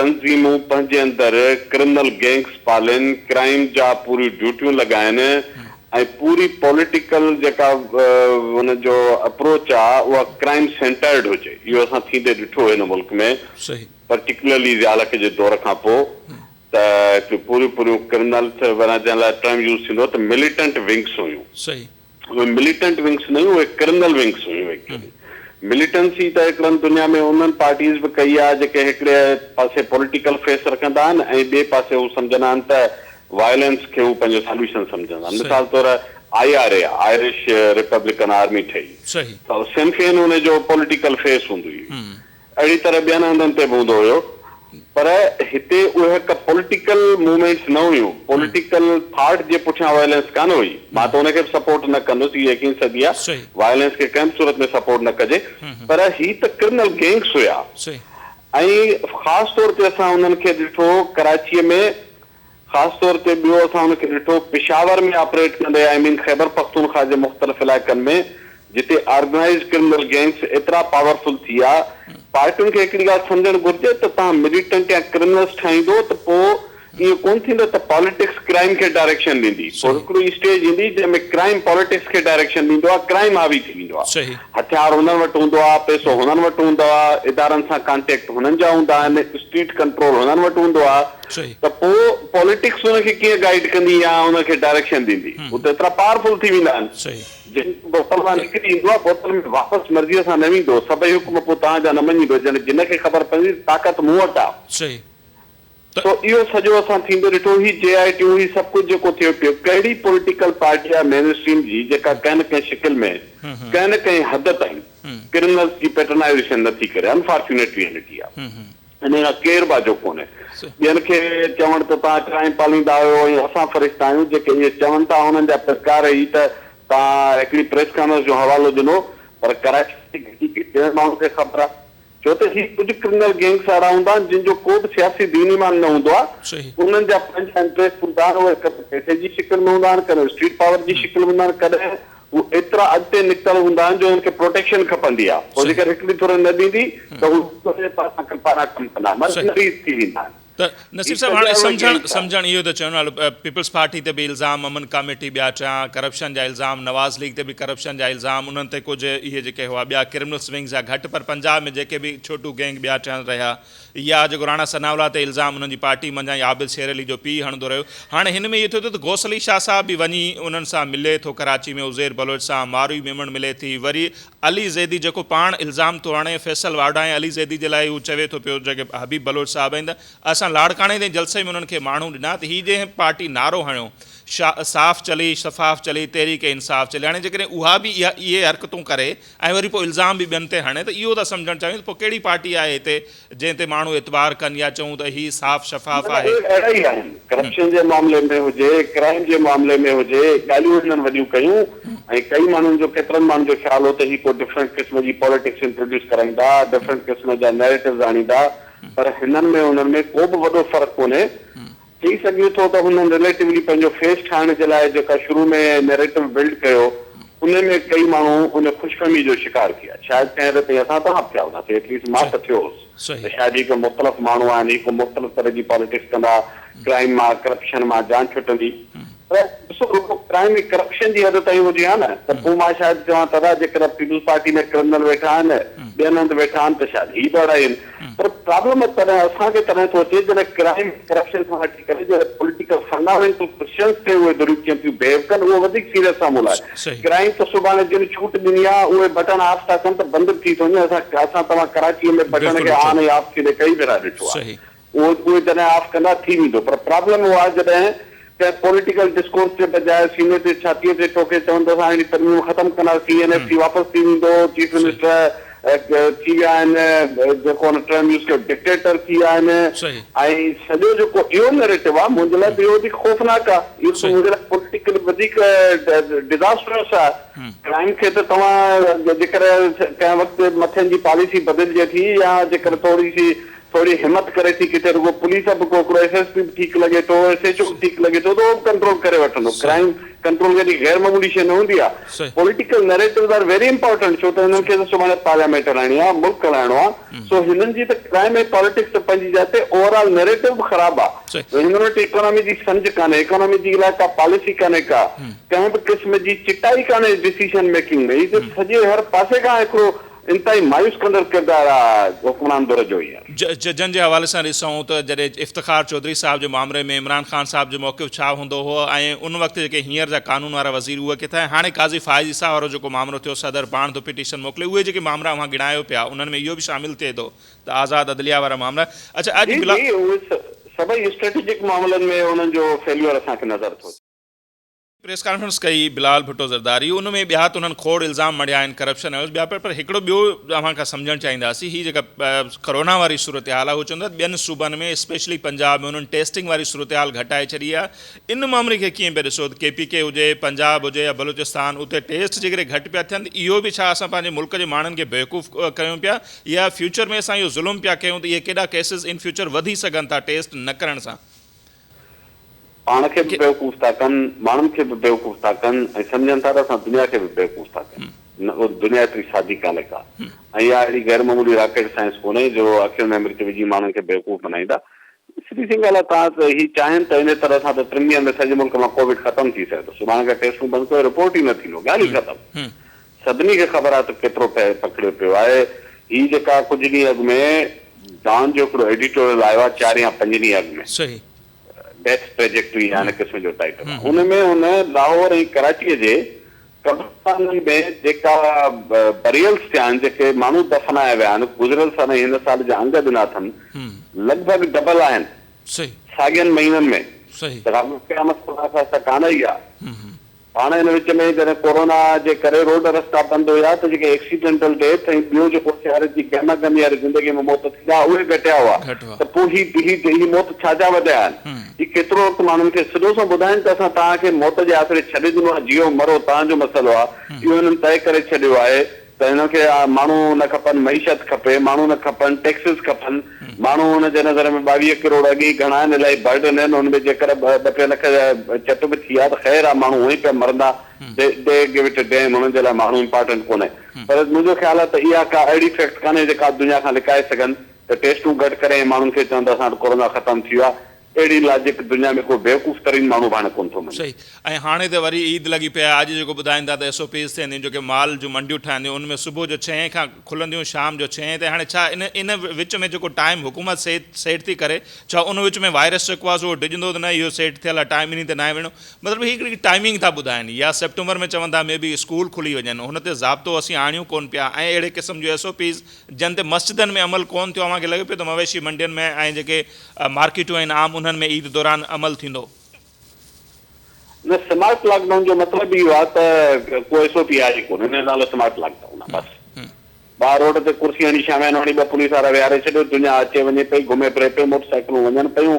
Speaker 3: تنظيمون پنهنجي اندر ڪرمنل گينگس پالين، ڪرائيم جا پوريون ڊيوٽيون لڳائين ۽ پوري پوليٽيڪل جيڪا ان جو اپروچ آ اها ڪرائيم سينٽرڊ هجي. اهو اسان ٿيندي ڏٺو هن ملڪ ۾ پرٽيڪولرلي ضياء الحق جي دور کان پوء ته هڪڙيون پوريون پوريون ڪرمنل جنهن لاء ٽرم يوز ٿيندو ته مليٽنٽ ونگس هيون. اهي مليٽنٽ ونگس نه هيون اهي ڪرمنل ونگس هيون ايڪچوئلي مليٽنسي ته هڪڙن دنيا ۾ انهن پارٽيز به ڪئي آهي جيڪي هڪڙي پاسي پوليٽيڪل فيس رکندا آهن ۽ ٻئي پاسي هو سمجهندا آهن ته وائلنس کي هو پنهنجو ساليوشن سمجهندا آهن مثال طور I R A Irish Republican Army ٺهي ته سن فين ان جو پوليٽيڪل فيس هوندي هئي اهڙي طرح ٻين هنڌن تي به هوندو هيو پر هتي اهي هڪ پوليٽيڪل موومينٽس نه هيون، پوليٽيڪل ٿاٽ جي پٺيان وائلنس ڪانه هئي. مان ته ان کي به سپورٽ نه ڪندس، هي يقين صدي آ وائلنس کي ڪنهن به صورت ۾ سپورٽ نه ڪجي پر هي ته ڪرمنل گينگس هيا ۽ خاص طور تي اسان انهن کي ڏٺو ڪراچيء ۾ خاص طور تي ٻيو اسان ان کي ڏٺو پشاور ۾ آپريٽ ڪندي آئي مين خيبر پختونخوا جي مختلف علائقن ۾ جتي آرگنائيزڊ ڪرمنل گينگس ايترا پاورفل ٿي ويا پارٽين کي هڪڙي ڳالهه سمجهڻ گهرجي ته توهان مليٽنٽ يا ڪرمنلز ٺاهيندو ته پوء ائين ڪونه ٿيندو ته پاليٽڪس ڪرائيم کي ڊائريڪشن ڏيندي پوء هڪڙي اسٽيج ايندي جنهن ۾ ڪرائيم پاليٽڪس کي ڊائريڪشن ڏيندو آهي ڪرائيم حاوي ٿي ويندو آهي هٿيار هنن وٽ هوندو آهي پئسو هنن وٽ هوندو آهي ادارن سان ڪانٽيڪٽ هنن جا هوندا آهن اسٽريٽ ڪنٽرول هنن وٽ هوندو آهي ته پوء پاليٽڪس ان کي ڪيئن گائيڊ ڪندي يا ان کي ڊائريڪشن ڏيندي؟ هو ته ايترا پاورفل ٿي ويندا آهن. جنهن بوتل مان نڪري ايندو آهي، بوتل ۾ واپس مرضيء سان نه ويندو، سڀئي حڪم پوء توهان جا نه مڃيندو، جڏهن جن کي خبر پوندي ته طاقت مون وٽ آهي. سو اهو سڄو اسان ٿيندو ڏٺو، هي جي آء ٽيون، هي سڀ ڪجهه جيڪو ٿيو پيو، ڪهڙي پوليٽيڪل پارٽي آهي مين اسٽريم جي جيڪا ڪنهن نه ڪنهن شڪل ۾ ڪنهن نه ڪنهن حد تائين ڪرمنلز جي پيٽرنائيزيشن نه ٿي ڪري، انفارچونيٽ ريئلٽي آهي. انهيء کان ڪير به آجو ڪونهي. ٻين کي چوڻ ته توهان ڪرائيم پاليندا آهيو ۽ اسان فرشتا آهيون، جيڪي ائين چون ٿا انهن جا پرڪار هي ته توهان هڪڙي پريس ڪانفرنس جو حوالو ڏنو پر ڪراچي جي گهٽي کي ٻين ماڻهن کي خبر آهي ڇو ته هي ڪجهه ڪرمنل گينگس اهڙا هوندا آهن جن جو ڪو به سياسي دين ايمان نه هوندو آهي انهن جا پنهنجا انٽريسٽ هوندا آهن اهي ڪڏهن پئسي جي شڪل ۾ هوندا آهن ڪڏهن اسٽريٽ پاور جي شڪل ۾ هوندا آهن ڪڏهن هو ايترا اڳتي نڪتل هوندا آهن جو انهن کي پروٽيڪشن کپندي آهي پوء جيڪر هڪڙي ٿوري نه ڏيندي ته هو ٿوري پاسان پاران ڪم ڪندا مرسنريز ٿي ويندا آهن.
Speaker 1: ته نصير صاحب هاڻي سمجهڻ سمجهڻ اهو ته چون پيپلز پارٽي تي به الزام امن ڪاميٽي ٻيا ٽيان ڪرپشن جا الزام نواز ليگ تي به ڪرپشن جا الزام انهن تي ڪجهه اهي جيڪي هئا ٻيا ڪرمنلس ونگز جا گهٽ پر پنجاب ۾ جيڪي به ڇوٽو گينگ ٻيا ٽيان رهيا يا جيڪو راڻا ثناء الله تي الزام انهن جي پارٽي منجهان ئي عابد شير علي جو پيء هڻندو رهيو. هاڻي هن ۾ اهو ٿيو ٿو ته غوث علي شاهه صاحب به وڃي انهن سان ملي ٿو ڪراچي ۾ عزير بلوچ سان ماروي ميمڻ ملي ٿي وري علي زيدي جيڪو پاڻ الزام ٿو هڻي فيصل واڍا ۽ علي زيدي جي لاء هو چوي ٿو پيو جيڪي حبيب بلوچ صاحب آهن ته اسان لاڙڪاڻي تائين جلسي ۾ انهن کي ماڻهو ڏنا ته هي جنهن پارٽي نعرو هڻيو صاف چلي شفاف چلي تحريڪ انصاف چلي هاڻي جيڪڏهن اها به اها اهي حرڪتون ڪري ۽ وري پوء الزام به ٻين تي هڻي ته اهو ٿا سمجهڻ چاهيون ته پوء ڪهڙي پارٽي آهي هتي جنهن تي ماڻهو اعتبار ڪن يا چئون ته هي صاف شفاف
Speaker 3: نه
Speaker 1: آهي.
Speaker 3: اهي اهڙا ئي آهن. ڪرپشن جي معاملي ۾ هجي، ڪرائيم جي معاملي ۾ هجي، ڳالهيون هنن وڏيون ڪيون ۽ ڪئي ماڻهن جو ڪيترن ماڻهن جو خيال هو ته هي ڪو ڊفرنٽ قسم جي پاليٽڪس انٽروڊيوس ڪرائيندا، ڊفرنٽ قسم جا نيريٽوز آڻيندا پر هنن ۾ انهن ۾ ڪو به وڏو فرق ڪونهي. چئي سگهجي ٿو ته هنن رليٽولي پنهنجو فيس ٺاهڻ جي لاء جيڪا شروع ۾ نيريٽو بلڊ ڪيو ان ۾ ڪئي ماڻهو ان خوشفهمي جو شڪار ٿي ويا شايد ڪنهن حد تائين اسان توهان به ٿيا هونداسين ايٽ ليسٽ مان ته ٿيو هوس ته شايد هي ڪو مختلف ماڻهو آهن هي ڪو مختلف طرح جي پاليٽڪس ڪندا ڪرائيم مان ڪرپشن مان جان ڇٽندي پر ڏسو رڳو ڪرائيم ۽ ڪرپشن جي حد تائين هجي ها نه ته پوء مان شايد چوان ته ادا جيڪڏهن پيپلز پارٽي ۾ ڪرمنل ويٺا آهن ٻين هنڌ ويٺا آهن ته شايد هي به اهڙا ئي آهن پر پرابلم تڏهن اسان کي تڏهن ٿو اچي جڏهن ڪرائيم ڪرپشن کان هٽي ڪري جڏهن پوليٽيڪل فنڊ فنڊامينٽل ڪوئسچنز تي اهي ڌريون ڪيئن ٿيون بهيو ڪن اهو وڌيڪ سيريس سامهون آهي. ڪرائيم ته سڀاڻي جن ڇوٽ ڏني آهي اهي بٽڻ آف ٿا ڪن ته بند به ٿي ٿو وڃي اسان اسان توهان ڪراچيء ۾ بٽڻ کي آن ۽ آف ٿيندي ڪئي ڀيرا ڏٺو آهي. اهو اهي جڏهن آف ڪندا ٿي ويندو پر پرابلم اهو آهي جڏهن ڪنهن پوليٽيڪل ڊسڪورس جي بجاء سيني تي ڇاتيء تي ٺوڪي چون ته اسان اهڙي ترميم ختم ڪنداسين اين ايف سي واپس ٿي ويندو چيف منسٽر ٿي ويا آهن جيڪو هن ٽرم يوز ڪيو ڊڪٽيٽر ٿي ويا آهن ۽ سڄو جيڪو اهو نيريٽو آهي منهنجي لاء ته اهو وڌيڪ خوفناڪ آهي اهو ته منهنجي لاء پوليٽيڪلي وڌيڪ ڊزاسٽرس آهي ڪرائيم کي ته توهان جيڪڏهن ڪنهن وقت مٿين جي پاليسي بدلجي ٿي يا جيڪڏهن ٿوري سي ٿوري همت ڪري ٿي ڪٿي رڳو پوليس به ڪو هڪڙو ايس ايس پي به ٺيڪ لڳي ٿو ايس ايڇ او به ٺيڪ لڳي ٿو ته اهو به ڪنٽرول ڪري وٺندو ڪرائيم ڪنٽرول ڪيڏي غير معمولي شيء نه هوندي آهي political narratives are very important ڇو ته هنن کي ته سڀاڻي پارليامينٽ هلائڻي آهي ملڪ هلائڻو آهي سو هنن جي ته ڪرائيم ۽ پاليٽڪس ته پنهنجي جاء تي اوور آل نيريٽو به خراب آهي هنن وٽ اڪانامي جي سمجهه ڪانهي اڪانامي جي لاء ڪا پاليسي ڪانهي ڪا ڪنهن به قسم جي چٽائي ڪانهي ڊسيشن ميڪنگ ۾ هي ته سڄي هر پاسي کان هڪڙو انتهائي مايوس ڪندڙ ڪردار آ حڪمران ڌر جو هينئر.
Speaker 1: ججن جي حوالي سان ڏسون ته جڏهن افتخار چوڌري صاحب جي مامري ۾ عمران خان صاحب جو موقف ڇا هوندو هو ۽ ان وقت جيڪي هينئر جا قانون وارا وزير اهي ڪٿي ۽ هاڻي قاضي فائز عيسيٰ وارو جيڪو مامرو ٿيو صدر پاڻ ٿو پٽيشن موڪلي اهي جيڪي مامرا اوهان ڳڻايو پيا انهن ۾ اهو به شامل ٿئي ٿو ته آزاد عدليه وارا مامرا اڇا اڄ
Speaker 3: جي جي اهي سڀئي اسٽريٽجڪ معاملن ۾ انهن جو فيليور اسان کي نظر ٿو اچي.
Speaker 1: پريس ڪانفرنس ڪئي بلال ڀٽو زرداري ان ۾ ٻيا ته انهن کوڙ الزام مڙهيا آهن ڪرپشن ۽ ٻيا پر هڪڙو ٻيو اوهان کان سمجهڻ چاهينداسين هي جيڪا ڪرونا واري صورتحال آهي هو چون ٿا ٻين صوبن ۾ اسپيشلي پنجاب ۾ انهن ٽيسٽنگ واري صورتحال گهٽائي ڇڏي آهي ان مامري کي ڪيئن پيا ڏسو ته ڪي پي ڪي هجي پنجاب هجي يا بلوچستان اتي ٽيسٽ جيڪڏهن گهٽ پيا ٿين ته اهو به ڇا اسان پنهنجي ملڪ جي ماڻهن کي بيوقوف ڪيون پيا يا فيوچر ۾ اسان اهو ظلم پيا ڪيون ته اهي ڪيڏا ڪيسز ان فيوچر وڌي سگهن ٿا ٽيسٽ نه ڪرڻ سان.
Speaker 3: پاڻ کي به بيوقوف ٿا ڪن، ماڻهن کي به بيوقوف ٿا ڪن ۽ سمجهن ٿا ته اسان دنيا کي به بيوقوف ٿا ڪيون. نه اهو دنيا ايتري سادي ڪانهي ڪا ۽ اها اهڙي غير معمولي راڪيٽ سائنس ڪونهي جو اکين ۾ مرچ وجهي ماڻهن کي بيوقوف بنائيندا. سڌي سئين ڳالهه آهي توهان هي چاهين ته انهي طرح سان ته ٽن ڏينهن ۾ سڄي ملڪ مان ڪووڊ ختم ٿي سگهي ٿو. سڀاڻي کان ٽيسٽون بند ڪيو رپورٽ ئي نه ٿيندو ڳالهه ئي ختم. سڀني کي خبر آهي ته ڪيترو پکڙيو پيو آهي. هي جيڪا ڪجهه ڏينهن اڳ ۾ ڊان جو هڪڙو ايڊيٽوريل آيو آهي چار يا پنج ڏينهن اڳ ۾. ڊيٿ ٽريجيڪٽري يا ان قسم جو ٽائيٽل آهي. ان ۾ هن لاهور ۽ ڪراچيء جي قبرستانن ۾ جيڪا بريلز ٿيا آهن، جيڪي ماڻهو دفنايا ويا آهن، گذريل سال ۽ هن سال جا انگ ڏنا اٿن، لڳ ڀڳ ڊبل آهن ساڳين مهينن ۾. ته قيامت خدا نخواسته ڪانه آئي آهي. هاڻ ان وچ ۾ جڏهن ڪورونا جي ڪري روڊ رستا بند هيا ته جيڪي ايڪسيڊنٽل ڊيٿ ۽ ٻيو جيڪو سياري جي گهما گهمي واري زندگي ۾ موت ٿيندا اهي گهٽيا هئا ته پوء هي هي هي موت ڇا جا وڌيا آهن؟ هي ڪيترو وقت ماڻهن کي سڌو سنئون ٻڌائين ته اسان توهان کي موت جي آسري ڇڏي ڏنو آهي جيئو مرو توهان جو مسئلو آهي اهو هنن طئي ڪري ڇڏيو آهي ته هنن کي ماڻهو نه کپن، معيشت کپي، ماڻهو نه کپن، ٽيڪسز کپن، ماڻهو هن جي نظر ۾ 22 ڪروڙ اڳي ئي گهڻا آهن، الاهي برڊن آهن، ان ۾ جيڪر ٻه ٽي لک چٽ به ٿي ويا ته خير آهي، ماڻهو هونئن ئي پيا مرندا، the give it a dam, هنن جي لاء ماڻهو امپارٽنٽ ڪونهي. پر منهنجو خيال آهي ته اها ڪا اهڙي فيڪٽ ڪانهي جيڪا دنيا کان لڪائي سگهن ته ٽيسٽون گهٽ ڪري ۽ ماڻهن کي چون ته اسان وٽ ڪورونا ختم ٿي ويو آهي، اهڙي لاجڪ دنيا ۾ ڪو بيوقوف ترين ماڻهو به هاڻي ڪونه ٿو مڃي.
Speaker 1: صحيح ۽ هاڻي ته وري عيد لڳي پئي آهي اڄ جيڪو ٻڌائين ٿا ته ايس او پيز ٿينديون جيڪي مال جون منڊيون ٺهنديون ان ۾ صبح جو ڇهين کان کلنديون شام جو ڇهين تائين هاڻي ڇا ان ان وچ ۾ جيڪو ٽائيم حڪومت سيٽ سيٽ ٿي ڪري ڇا ان وچ ۾ وائرس جيڪو آهي سو ڊڄندو ته نه اهو سيٽ ٿيل آهي ٽائيم انهي تي ناهي وڃڻو مطلب هي هڪڙي ٽائيمنگ ٿا ٻڌائين يا سيپٽمبر ۾ چون ٿا مي بي اسڪول کلي وڃن هن تي ضابطو اسين آڻيون ڪون پيا ۽ اهڙي قسم جون ايس او پيز جن تي مسجدن ۾ عمل ڪون ٿيو اوهان کي لڳي پيو ته مويشي منڊين ۾ ۽ جيڪي مارڪيٽون آهن عام انهن ۾ عيد دوران عمل ٿيندو.
Speaker 3: نه سمارٽ لاڪ ڊائون جو مطلب ئي اهو آهي ته ڪو ايس او پي آهي ئي ڪونه ان جو نالو سمارٽ لاڪ ڊائون آهي بس ٻاهر روڊ تي ڪرسي هڻي شاميانو هڻي ٻه پوليس وارا ويهاري ڇڏيو دنيا اچي وڃي پئي گهمي ڦري پئي موٽر سائيڪلون وڃن پيون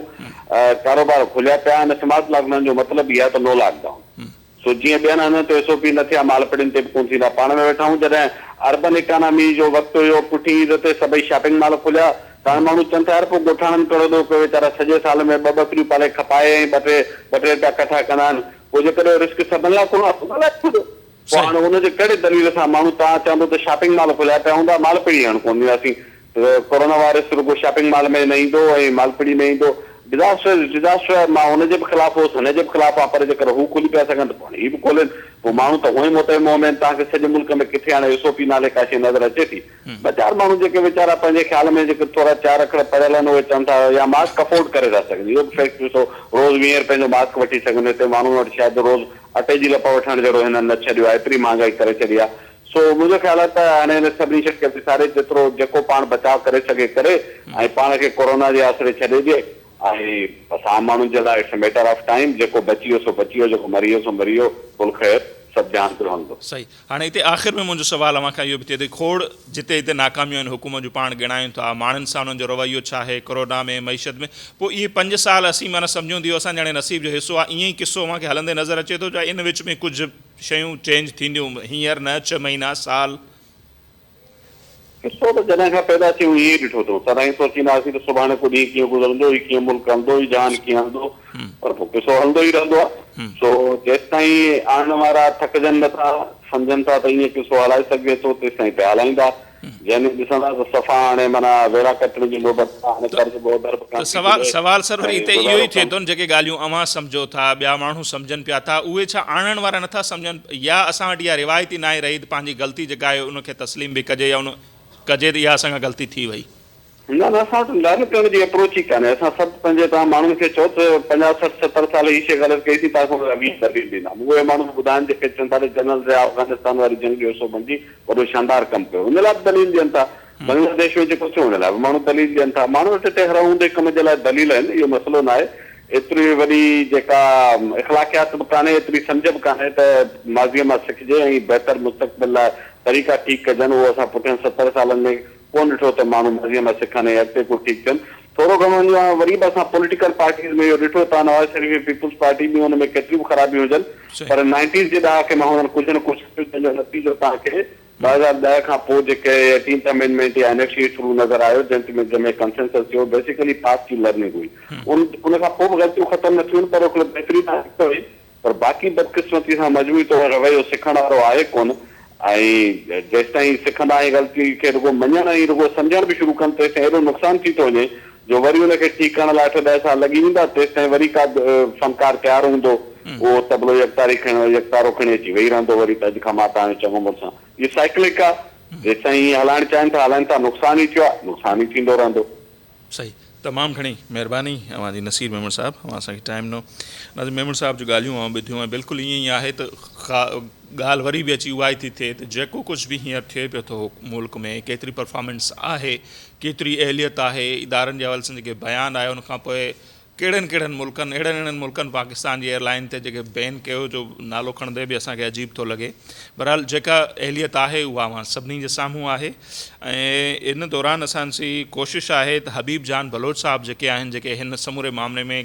Speaker 3: ڪاروبار کليا پيا آهن سمارٽ لاڪ ڊائون جو مطلب ئي آهي ته نو لاڪ ڊائون سو جيئن ٻين هنڌن تي ايس او پي نه ٿيا مالپڙين تي به ڪونه ٿيندا. پاڻ ۾ ويٺا آهيون جڏهن اربن اڪانامي جو وقت هيو پٺين عيد تي سڀئي شاپنگ مال کليا ته هاڻي ماڻهو چون ٿا يار پوء ڳوٺاڻن ڪهڙو ڏوهه ڪيو ويچارا سڄي سال ۾ ٻه ٻڪريون پالي کپائي ۽ ٻه ٽي ٻه ٽي رپيا ڪٺا ڪندا آهن پوء جيڪڏهن رسڪ سڀن لاء کلو آهي سڀن لاء کليو پوء هاڻي ان جي ڪهڙي دليل سان ماڻهو توهان چوندو ته شاپنگ مال کليا پيا هوندا مالپڙي هاڻ ڪونه وينداسين ته ڪورونا وائرس رڳو شاپنگ مال ۾ نه ايندو ۽ مالپڙي ۾ ايندو. ڊزاسٽر از ڊزاسٽر مان ان جي به خلاف هوس هن جي به خلاف آهيان پر جيڪر هو کولي پيا سگهن ته پوء هاڻي هي به کولين پوء ماڻهو ته هونئن ئي موتئي منهن ۾ آهن توهان کي سڄي ملڪ ۾ ڪٿي هاڻي ايس او پي نالي ڪا شيء نظر اچي ٿي ٻه چار ماڻهو جيڪي ويچارا پنهنجي خيال ۾ جيڪي ٿورا چار اکر پڙهيل آهن اهي چون ٿا يا ماسڪ افورڊ ڪري ٿا سگهن اهو به فيڪٽ ڏسو روز ويهين رپين جو ماسڪ وٺي سگهن هتي ماڻهن وٽ شايد روز اٽي جي لپ وٺڻ جهڙو هنن نه ڇڏيو آهي ايتري مهانگائي ڪري ڇڏي آهي سو منهنجو خيال آهي ته هاڻي هن سڀني شين کي وساري جيترو جيڪو پاڻ بچاء ڪري سگهي ڪري ۽ پاڻ کي ڪورونا جي آسري ڇڏي ڏئي ۽ بس عام ماڻهن جي لاء it's a matter of time جيڪو بچي ويو سو بچي ويو جيڪو مري ويو سو مري ويو قل خير سڀ جهان پيو هلندو.
Speaker 1: صحيح هاڻي هتي آخر ۾ منهنجو سوال اوهان کان اهو به ٿئي ته کوڙ جتي جتي ناڪاميون آهن حڪومت جون پاڻ ڳڻايون ٿا ماڻهن سان انهن جو رويو ڇا آهي ڪورونا ۾ معيشت ۾ پوء اهي پنج سال اسين معنيٰ سمجهون ٿي اسان جي هاڻي نصيب جو حصو آهي ائين ئي قصو اوهان کي هلندي نظر اچي ٿو يا ان وچ ۾ ڪجهه شيون چينج ٿينديون هينئر نه ڇهه مهينا سال.
Speaker 3: قصو ته جڏهن کان پيدا ٿيون ائين ئي ڏٺو اٿئون. سدائين سوچيندا هئاسين ته سڀاڻي ڪو ڏينهن ڪيئن گذرندو، هي ڪيئن ملڪ هلندو، هي جهان ڪيئن هلندو، پر پوء قصو هلندو ئي رهندو آهي. سو جيستائين آڻڻ وارا ٿڪجن نه ٿا، سمجهن ٿا ته ائين قصو هلائي سگهجي ٿو، تيستائين پيا هلائيندا. جنهن ڏينهن ڏسندا ته صفا هاڻي معنيٰ ويڙها ڪٽڻ جي نوبت آ، هاڻي قرض به اوڌر به
Speaker 1: ته
Speaker 3: ڪانه ٿي
Speaker 1: سوال
Speaker 3: ملي
Speaker 1: سوال سر وري
Speaker 3: ۽
Speaker 1: هتي اهو
Speaker 3: گذارو
Speaker 1: ئي ٿئي
Speaker 3: ڪم.
Speaker 1: ٿو نه جيڪي ڳالهيون اوهان سمجهو ٿا ٻيا ماڻهو سمجهن پيا ٿا اهي ڇا آڻڻ وارا نٿا سمجهن يا اسان وٽ اها روايت ئي ناهي رهي ته پنهنجي غلطي جيڪا آهي ان کي تسليم به ڪجي يا ان ڪجي ته اها اسان کان غلطي ٿي وئي.
Speaker 3: نه نه اسان وٽ لرن ڪرڻ جي اپروچ ئي ڪانهي اسان سڀ پنهنجي توهان ماڻهن کي چئو ته پنجاهه 60 70 سال هي شي غلط ڪئي سين توهان کان اوهين دليل ڏيندا اهي ماڻهو به ٻڌائن جيڪي چون ٿا ته جنرل ضياء افغانستان واري جنگ جو حصو بڻجي وڏو شاندار ڪم ڪيو ان لاء به دليل ڏين ٿا بنگلاديش ۾ جيڪو ٿيو ان لاء به ماڻهو دليل ڏين ٿا. ماڻهن وٽ هتي هر هوندي ڪم جي لاء دليل آهن، اهو مسئلو ناهي. ايتري وڏي جيڪا اخلاقيات به ڪانهي، ايتري سمجهه به ڪانهي ته ماضيء مان سکجي ۽ بهتر مستقبل لاء طريقا ٺيڪ ڪجن. اهو اسان پٺين 70 سالن ۾ ڪونه ڏٺو ته ماڻهو ماضيء مان سکن ۽ اڳتي ڪو ٺيڪ ٿين. ٿورو گهڻو اڃا وري به اسان پوليٽيڪل پارٽيز ۾ اهو ڏٺو ته نواز شريف ۽ پيپلز پارٽي به ان ۾ ڪيتريون به خرابيون هجن پر نائنٽيز جي ڏهاڪي مان هنن ڪجهه نه ڪجهه سکيو جنهن جو نتيجو توهان کي 2010 کان پوء جيڪي ايٽينٿ امينڊمينٽ يا اين ايف سي ٿرو نظر آيو جنهن تي جنهن ۾ ڪنسينسس ٿيو بيسيڪلي پاسٽ جي لرننگ هئي ان ان کان پوء به غلطيون ختم نه ٿيون پر هڪڙو بهتري ڏانهن نڪتو هئي پر باقي بدقسمتي سان مجموعي طور رويو سکڻ وارو آهي ڪونه ۽ جيستائين سکندا ۽ غلطي کي رڳو مڃڻ ۽ رڳو سمجهڻ به شروع ڪن تيستائين ايڏو نقصان ٿي ٿو وڃي جو وري ان کي ٺيڪ ڪرڻ لاء اٺ ڏهه سال لڳي ويندا تيستائين وري ڪا فنڪار تيار هوندو اهو طبلو يڪتاري کڻي يڪتارو کڻي اچي ويهي رهندو وري ته اڄ کان مان توهان جو چڱو مڙس آهيان. هي سائيڪلڪ آهي جيستائين ائين هلائڻ چاهين ٿا هلائين ٿا نقصان ئي ٿيو آهي نقصان ئي ٿيندو رهندو.
Speaker 1: صحيح تمام گهڻي مهرباني اوهان جي نصير ميمڻ صاحب اوهان اسان کي ٽائيم ڏنو. ناظرين ميمڻ صاحب جون ڳالهيون اوهان ٻڌيون ۽ بلڪل ائين ئي آهي ته ڳالهه وري به اچي اها ئي ٿي ٿئي ته جيڪو ڪجهه به هينئر ٿئي پيو ٿو ملڪ ۾ ڪيتري پرفارمنس آهي ڪيتري اهليت آهي ادارن جي حوالي سان جيڪي بيان آيا ان کان پوء ڪهڙن ڪهڙن ملڪن اهڙن اهڙن ملڪن پاڪستان جي ايئر لائن تي جيڪي بين ڪيو جو نالو کڻندي به اسان کي عجيب ٿو لڳي بهرحال جيڪا اهليت آهي اها اوهان سڀني جي سامهون آهي ۽ ان دوران اسان جي ڪوشش آهي ته حبيب جان بلوچ صاحب جيڪي آهن جيڪي هن سموري معاملي ۾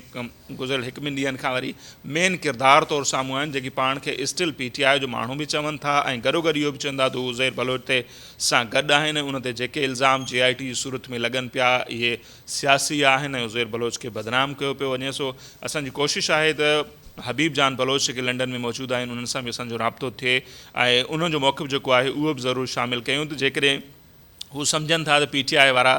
Speaker 1: گذريل هڪ ٻن ڏينهن کان وري مين ڪردار طور سامهون آهن جيڪي پاڻ کي اسٽل پي ٽي آء جو ماڻهو به چون ٿا ۽ گڏوگڏ اهو به چون ٿا ته هو عزير بلوچ تي سان گڏ آهن ۽ ان تي جيڪي الزام جي آء ٽي جي صورت ۾ لڳن پيا اهي سياسي آهن ۽ عزير بلوچ کي بدنام ڪيو پيو وڃي سو اسان جي ڪوشش آهي ته حبيب جان بلوچ جيڪي لنڊن ۾ موجود آهن انهن سان به اسان جو رابطو ٿئي ۽ انهن جو موقف جيڪو آهي اهو به ضرور شامل ڪيون ته جيڪڏهن هو سمجهن ٿا ته پي ٽي آء وارا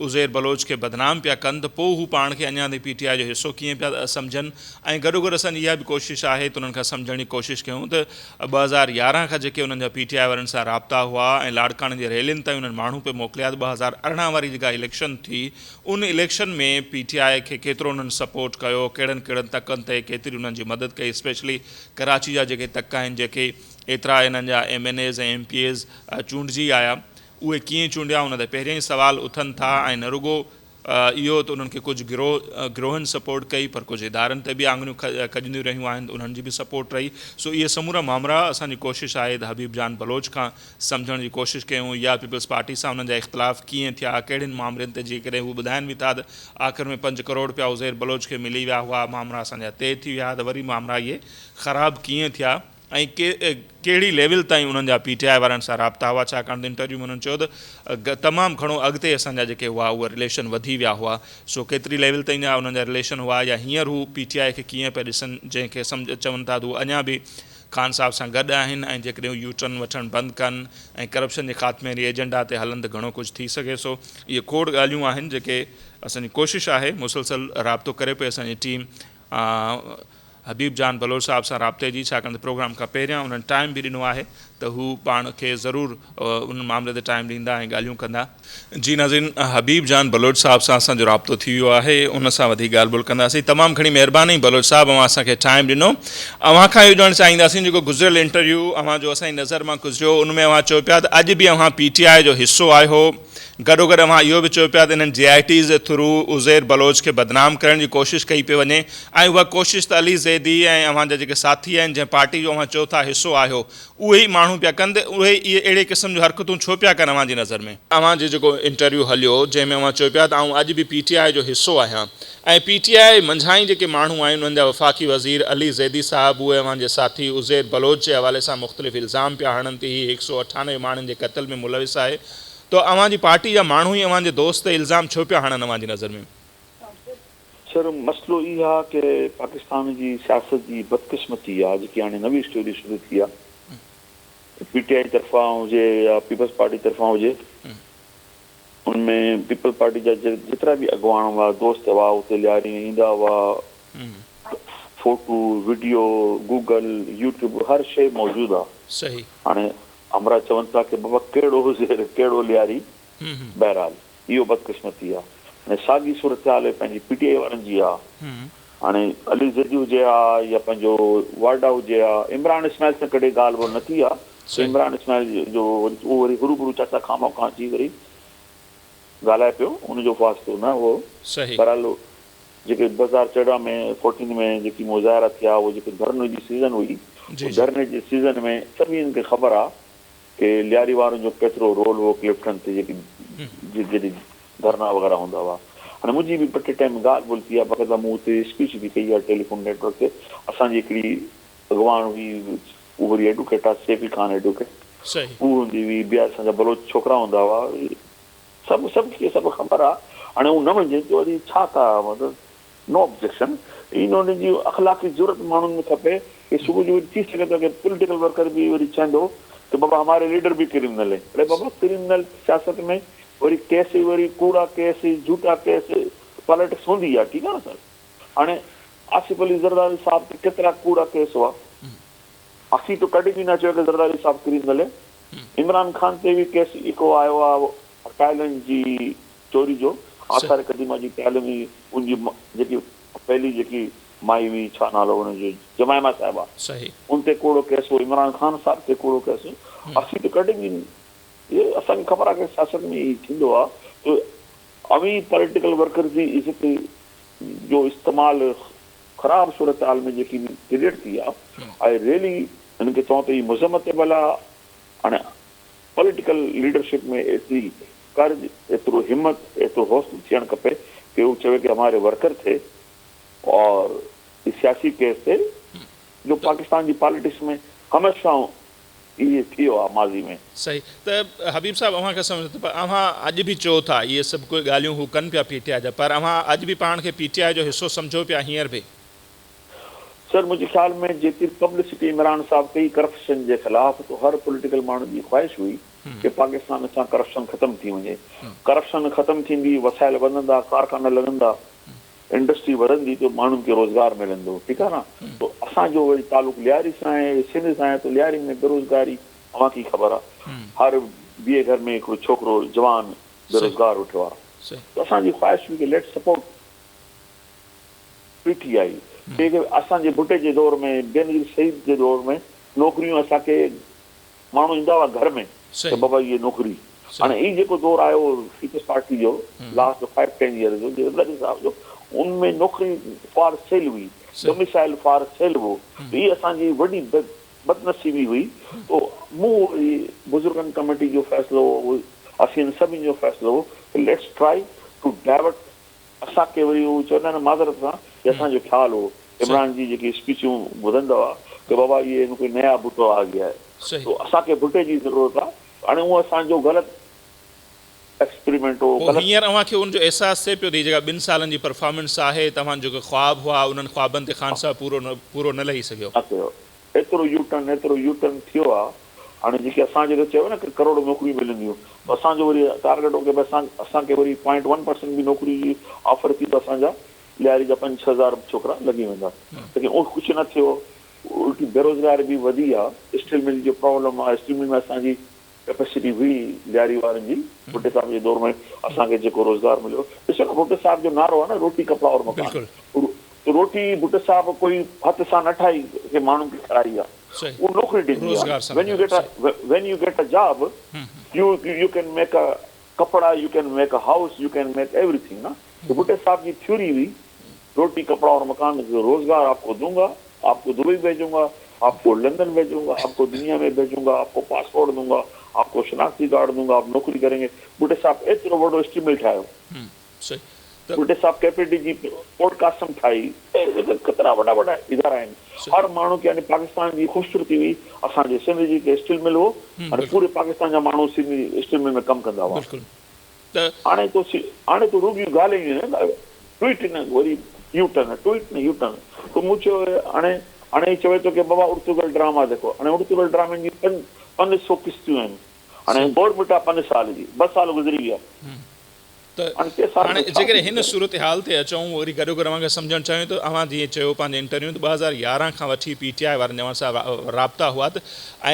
Speaker 1: عزير بلوچ کي بدنام پيا ڪن ته پوء هو پاڻ کي اڃا تائين پي ٽي آء جو حصو ڪيئن پيا سمجهن ۽ گڏوگڏ اسان جي اها به ڪوشش آهي ته انهن کان سمجهڻ جي ڪوشش ڪيون ته 2011 کان جيڪي انهن جا پي ٽي آء وارن سان رابطا هئا ۽ لاڙڪاڻي جي ريلين تائين انهن ماڻهو پئي موڪليا ته 2018 واري جيڪا اليڪشن ٿي ان اليڪشن ۾ پي ٽي آء کي ڪيترو انهن سپورٽ ڪيو ڪهڙن ڪهڙن تڪن تي ڪيتري انهن جي مدد ڪئي اسپيشلي ڪراچي جا جيڪي تڪ آهن جيڪي ايترا انهن جا M N As ۽ M P As چونڊجي آيا اهي ڪيئن چونڊيا ان تي پهريائين سوال اٿن ٿا ۽ نه رڳو اهو ته انهن کي ڪجهه گروهه گروهن سپورٽ ڪئي پر ڪجهه ادارن تي به آڱريون کڄنديون رهيون آهن ته انهن جي به سپورٽ رهي سو اهي سمورا مامرا اسان جي ڪوشش آهي ته حبيب جان بلوچ کان سمجهڻ جي ڪوشش ڪيون يا پيپلز پارٽي سان انهن جا اختلاف ڪيئن ٿيا ڪهڙين مامرن تي جيڪڏهن هو ٻڌائن به ٿا ته آخر ۾ پنج ڪروڙ رپيا عزير بلوچ کي ملي ويا هئا مامرا اسان جا طئي ٿي ويا ته وري مامرا اهي خراب ڪيئن ٿيا ۽ ڪهڙي ليول تائين انهن جا پي ٽي آء وارن سان رابطا هئا ڇاڪاڻ ته انٽرويو ۾ انهن چيو ته تمام گهڻو اڳتي اسان جا جيڪي هئا اهي رليشن وڌي ويا هئا سو ڪيتري ليول تائين جا انهن جا رليشن هئا يا هينئر هو پي ٽي آء کي ڪيئن پيا ڏسن جنهن کي سمجھ چون ٿا ته هو اڃا به خان صاحب سان گڏ آهن ۽ جيڪڏهن هو يو ٽرن وٺڻ بند ڪن ۽ ڪرپشن جي خاتمي واري ايجنڊا تي هلن ته گهڻو ڪجهه ٿي سگهي سو اهي کوڙ ڳالهيون آهن جيڪي اسان جي ڪوشش آهي مسلسل رابطو ڪري پئي اسان جي ٽيم حبيب جان بلوچ صاحب سان رابطي جي ڇاڪاڻ ته پروگرام کان پهريان انهن ٽائيم به ڏنو آهي ته هو پاڻ کي ضرور ان معاملي تي ٽائيم ڏيندا ۽ ڳالهيون ڪندا. جي ناظرين حبيب جان بلوچ صاحب سان اسان جو رابطو ٿي ويو آهي ان سان وڌيڪ ڳالهه ٻولهه ڪنداسين تمام گهڻي مهرباني بلوچ صاحب اوهان اسان کي ٽائيم ڏنو اوهان کان اهو ڄاڻڻ چاهينداسين جيڪو گذريل انٽرويو اوهان جو اسان جي نظر مان گذريو ان ۾ اوهان چئو پيا ته اڄ به اوهان پي ٽي آء جو حصو آهيو گڏوگڏ اوهان اهو به چئو پيا ته انهن جي آء ٽيز جي ٿرو عزير بلوچ کي بدنام ڪرڻ جي ڪوشش ڪئي پئي وڃي ۽ اها ڪوشش ته علي زيدي ۽ اوهان جا جيڪي ساٿي آهن جنهن پارٽي جو اوهان چئو ٿا حصو آهيو اهي ئي ماڻهو پيا ڪن ته اهي اهي اهڙي قسم جون حرڪتون ڇو پيا ڪن اوهان جي نظر ۾؟ اوهان جو جيڪو انٽرويو هليو جنهن ۾ اوهان چئو پيا ته آئون اڄ به پي ٽي آء جو حصو آهيان ۽ پي ٽي آء منجهان ئي جيڪي ماڻهو آهن انهن جا وفاقي وزير علي زيدي صاحب اهي اوهان جي ساٿي عزير بلوچ جي حوالي سان مختلف الزام پيا هڻن ته هي هڪ سو 98 ماڻهن جي قتل ۾ ملوث آهي ته اوهان جي پارٽي جا ماڻهو ئي اوهان جي دوست تي الزام ڇو پيا هڻن اوهان جي نظر ۾؟
Speaker 4: سر مسئلو اهو آ ڪه پاڪستان جي سياست جي بدقسمتي آ جيڪي هاڻي نوي اسٽوري شروع ٿي آ پي ٽي آئي طرفان هجي يا پيپلز پارٽي طرفان هجي ان ۾ پيپلز پارٽي جا جيترا به اڳواڻ هئا دوست هئا اتي لياري ۾ ايندا هئا فوٽو وڊيو گوگل يوٽيوب هر شي موجود آ هاڻي همراهه چون ٿا ڪه بابا ڪهڙو زير ڪهڙو لياري بهرحال اهو بدقسمتي آ. هاڻي ساڳي صورتحال پنهنجي پي ٽي آئي وارن جي آ. هاڻي علي زيدي هجي ها يا پنهنجو وارڊا هجي ها عمران اسماعيل سان ڪڏهن ڳالهه ٻولهه نه ٿي آ. عمران اسماعيل جو وري اهو وري هروڀرو چاچا خامو کان اچي وري ڳالهائي پيو ان جو واسطو نه هو. بهرحال جيڪي 2014 ۾ فورٽين ۾ جيڪي مظاهرا ٿيا اهو جيڪي ڌرڻي جي سيزن هئي ڌرڻي جي سيزن ۾ سڀني کي خبر آ ڪي لياري وارن جو ڪيترو رول هو ڪلفٽن تي جيڪي جڏهن ڌرڻا وغيره هوندا هئا هاڻي منهنجي به ٻه ٽي ٽائيم ڳالهه ٻولهه ٿي آهي باقاعده مون اتي اسپيچ به ڪئي آهي ٽيليفون نيٽ ورڪ تي اسان جي هڪڙي اڳواڻ هئي هو وري ايڊوڪيٽ آهي سيفي خان ايڊوڪيٽ هو هوندي هئي ٻيا اسان جا بلوچ ڇوڪرا هوندا هئا سڀ سڀ کي سڀ خبر آهي هاڻي هو نه مڃين ته وري ڇا ٿا مطلب نو آبجيڪشن ان ان جي اخلاقي جرئت ماڻهن ۾ کپي ڪي صبح جو وري ٿي سگهي ٿو ڪي پوليٽيڪل ورڪر به وري چوندو ته بابا هماري ليڊر به ڪرمنل هي اڙي بابا ڪرمنل سياست ۾ وري ڪيس وري ڪوڙا ڪيس جهوٽا ڪيس پاليٽڪس هوندي آهي ٺيڪ آهي نه سر هاڻي آصف علي زرداري صاحب تي ڪيترا ڪوڙا ڪيس هئا اسين ته ڪڏهن به نه چيو ڪي زرداري صاحب ڪرمنل هي عمران خان تي به ڪيس هڪڙو آيو آهي ٽائلن جي چوري جو آثار قديمه جي ٽائل ۾ ان جي جيڪي پهلي جيڪي مائي هئي ڇا نالو ان جو جمائما صاحبه ان تي ڪوڙو ڪيس هو عمران خان صاحب تي ڪوڙو ڪيس هو اسين ته ڪڏهن به اهي اسان کي خبر آهي ڪه سياست ۾ هي ٿيندو آهي ته اوهين پوليٽيڪل ورڪرز جي عزت جو استعمال خراب صورتحال ۾ جيڪي ڪريئيٽ ٿي آهي آء ريئلي هن کي چوان ته هي مذمت بلا هاڻي پوليٽيڪل ليڊرشپ ۾ ايتري ڪرج، ايترو همت، ايترو حوصلو ٿيڻ کپي ڪي هو چوي ڪي هماري ورڪر ٿي اور هي سياسي ڪيس ٿي جو پاڪستان جي پاليٽڪس ۾ هميشه اهي ٿيو آ ماضي ۾.
Speaker 1: صحيح ته حبيب صاحب اوهان کي سمجهه ته پر اوهان اڄ به چئو ٿا اهي سڀ ڪوئي ڳالهيون هو ڪن پيا پي ٽي آء جا پر اوهان اڄ به پاڻ کي پي ٽي آء جو حصو سمجهو پيا هينئر به.
Speaker 4: سر منهنجي خيال ۾ جيتري پبلسٽي عمران صاحب ڪئي ڪرپشن جي خلاف ته هر پوليٽيڪل ماڻهو جي خواهش هئي ڪي پاڪستان سان ڪرپشن ختم ٿي وڃي ڪرپشن ختم ٿيندي وسائل وڌندا ڪارخانا لڳندا انڊسٽري وڌندي ته ماڻهن کي روزگار ملندو ٺيڪ آهي نه ته اسان جو وري تعلق لياري سان آهي سنڌ سان آهي ته لياري ۾ بيروزگاري اوهان کي خبر آهي هر ٻئي گهر ۾ هڪڙو ڇوڪرو جوان بيروزگار ويٺو آهي ته اسان جي خواهش هئي ڪي ليٽس سپورٽ پي ٽي آء کي اسان جي ڀٽي جي دور ۾ بينظير شهيد جي دور ۾ نوڪريون اسان کي ماڻهو ايندا هئا گهر ۾ ته بابا هي نوڪري هاڻي هي جيڪو دور آيو پيپلز پارٽي جو لاسٽ فائيو ٽين يئرز جو زرداري صاحب جو ان ۾ نوڪري فار سيل هئي ڊوميسائل فار سيل هو ته هي اسان جي وڏي بدنصيبي هئي تو مون وري بزرگن ڪميٽي جو فيصلو هو اسين سڀني جو فيصلو هو ته ليٽس ٽرائي ٽو ڊائيورٽ اسان کي وري هو چوندا آهن معذرت سان ڪي اسان جو خيال هو عمران جي جيڪي اسپيچون ٻڌندا هئا ڪي بابا يي ڪوئي نيا ڀٽو آ گيا هي تو اسان کي ڀٽي جي ضرورت آ هاڻي اهو اسان جو غلط ايڪسپريمينٽ هو
Speaker 1: پوء
Speaker 4: غلط.
Speaker 1: هينئر اوهان کي ان جو احساس ٿئي پيو ته هي جيڪا ٻن سالن جي پرفارمنس آهي توهان جيڪي خواب هئا انهن خوابن تي خان صاحب پورو نه پورو نه لهي سگهيو.
Speaker 4: نه ڪيو. ايترو يو ٽرن ايترو يو ٽرن ٿيو آ هاڻي جيڪي اسان جيڪو چيو نه ڪه ڪروڙ نوڪريون ملنديون ته اسان جو وري ٽارگيٽ هو ڪه ڀئي اسان اسان کي وري پوائنٽ ون پرسنٽ به نوڪري جي آفر ٿي ته اسان جا لياري جا پنج ڇهه هزار ڇوڪرا لڳي ويندا ليڪن اهو ڪجهه نه ٿيو الٽي بيروزگاري به وڌي آ اسٽيل مل جو پرابلم آ اسٽيل مل ۾ اسان جي ڪيپيسٽي هئي لياري وارن جي ڀٽي صاحب جي دور ۾ اسان کي جيڪو روزگار مليو ڏسو نه ڀٽي صاحب جو نعرو آ نه روٽي ڪپڙا اور مڪان روٽي ڀٽي صاحب ڪوئي هٿ سان نه ٺاهي ڪي ماڻهن کي کارائي آ اهو نوڪري ڏني آ when you get a when you get a job you you can make a ڪپڙا you can make a house you can make everything نه ته ڀٽي صاحب جي ٿيوري هئي روٽي ڪپڙا اور مڪان روزگار آپ ڪو دونگا آپ ڪو دبئي ڀيجونگا آپ ڪو لندن ڀيجونگا آپ ڪو دنيا ۾ ڀيجونگا آپ ڪو پاسپورٽ دونگا آپ ڪو شناختي ڪارڊ دونگا آپ نوڪري ڪرينگي ڀٽي صاحب ايترو وڏو اسٽيل مل ٺاهيو ڀٽي صاحب ڪي پي ٽي جي پورٽ قاسم ٺاهي ڪيترا وڏا وڏا ادارا آهن هر ماڻهو کي يعني پاڪستان جي خوبصورتي هئي اسان جي سنڌ جي اسٽيل مل هو هاڻي پوري پاڪستان جا ماڻهو سنڌ اسٽيل مل ۾ ڪم ڪندا هئا هاڻي تو هاڻي تو رڳيون ڳالهيون آهن ٽوئيٽ نه وري يو ٽرن ٽوئيٽ نه يو ٽرن تو مون چيو هاڻي هاڻي هي چوي ٿو ڪي بابا ارطغرل ڊراما ديکو هاڻي ارطغرل ڊرامن جي 500 قسطيون آهن هاڻي گورنمينٽ آ 5 سال جي 2 سال گذري ويا
Speaker 1: ته هاڻي جيڪڏهن هن صورتحال تي اچون وري گڏوگڏ اوهان کي سمجهڻ چاهيون ته اوهان جيئن چيو پنهنجي انٽرويو ۾ ته 2011 کان وٺي پي ٽي آء وارن جا اوهان سان رابطا هئا ته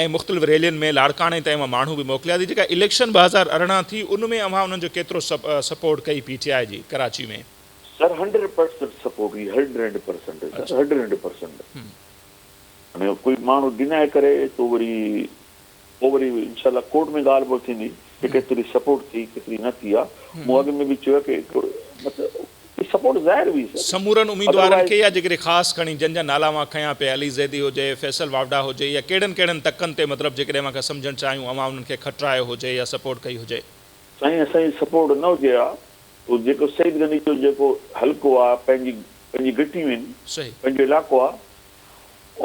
Speaker 1: ۽ مختلف ريلين ۾ لاڙڪاڻي تائين اوهان ماڻهو به موڪليا ته جيڪا اليڪشن 2018 ٿي ان ۾ اوهان انهن جو ڪيترو سپورٽ ڪئي پي ٽي آء جي ڪراچي ۾؟
Speaker 4: سر هنڊريڊ پرسنٽ سپورٽ هئي هنڊريڊ پرسنٽ سر هنڊريڊ پرسنٽ هاڻي ڪوئي ماڻهو ڊنائي ڪري ته وري پوء وري انشاء الله ڪورٽ ۾ ڳالهه ٻولهه ٿيندي ته ڪيتري سپورٽ ٿي ڪيتري نه ٿي آ مون اڳ ۾ به چيو ڪي مطلب هي سپورٽ ظاهر هئي سر
Speaker 1: سمورن اميدوارن
Speaker 4: ادروائز
Speaker 1: کي يا جيڪڏهن خاص کڻي جن جا نالا اوهان کنيا پئي علي زيدي هجي فيصل واوڊا هجي يا ڪهڙن ڪهڙن تڪن تي مطلب جيڪڏهن اوهان کان سمجهڻ چاهيون اوهان انهن کي کٽرايو هجي يا سپورٽ ڪئي هجي.
Speaker 4: سائين اسان جي سپورٽ نه هجي ها ته جيڪو سعيد غني جو جيڪو حلقو آ پنهنجي پنهنجي گهٽيون آهن پنهنجو علائقو آ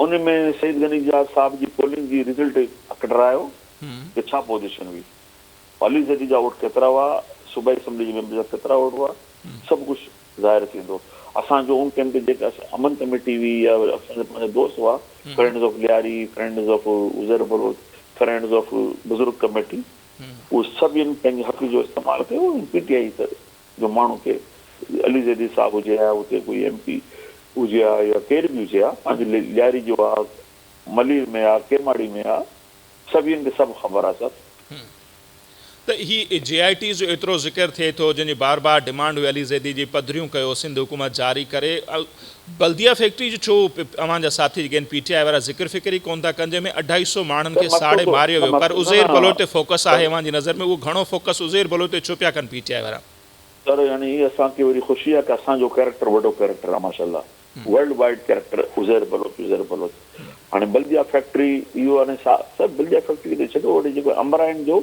Speaker 4: ان ۾ سعيد غني جا صاحب جي پولنگ جي رزلٽ ڪڍرايو ته ڇا پوزيشن هئي علي زيدي جا ووٽ ڪيترا هئا صوبائي اسيمبلي جي ميمبر جا ڪيترا ووٽ هئا سڀ ڪجهه ظاهر ٿيندو اسان جو ان ٽائيم تي جيڪا امن ڪميٽي هئي يا اسان جا پنهنجا دوست هئا friends of Lyari friends of Uzair Baloch friends of Buzurg committee اهي سڀني پنهنجي حق جو استعمال ڪيو ۽ پي ٽي آئي جو ماڻهو کي علي زيدي صاحب هجي ها اتي ڪوئي ايم پي هجي ها يا ڪير به هجي ها پنهنجي لياري جو ها ملير ۾ ها ڪيماڙي ۾ ها سڀني کي سڀ خبر ها سر.
Speaker 1: ته هي جي آء ٽيز جو ايترو ذڪر ٿئي ٿو جنهن جي بار بار ڊمانڊ هئي علي زيدي جي پڌريون ڪيو سنڌ حڪومت جاري ڪري بلديه فيڪٽري جو ڇو اوهان جا ساٿي جيڪي آهن پي ٽي آء وارا ذڪر فڪر ئي ڪونه ٿا ڪن جنهن ۾ اڍائي سو ماڻهن
Speaker 4: سر
Speaker 1: کي
Speaker 4: مسئلو
Speaker 1: ساڙي
Speaker 4: تو
Speaker 1: ماريو
Speaker 4: نه
Speaker 1: ويو پر
Speaker 4: مسئلو نه
Speaker 1: عزير
Speaker 4: نه
Speaker 1: بلوچ تي فوڪس
Speaker 4: سر
Speaker 1: آهي اوهان جي نظر ۾ اهو گهڻو فوڪس عزير بلوچ تي ڇو پيا ڪن پي ٽي آء وارا.
Speaker 4: سر يعني هي اسان کي وري خوشي آهي ڪه اسان جو ڪيريڪٽر وڏو ڪيريڪٽر آهي ماشاءالله world wide character Uzair Baloch Uzair Baloch هاڻي بلديه فيڪٽري اهو هاڻي سر بلديه فيڪٽري ته ڇڏو وري جيڪو امبرائن جو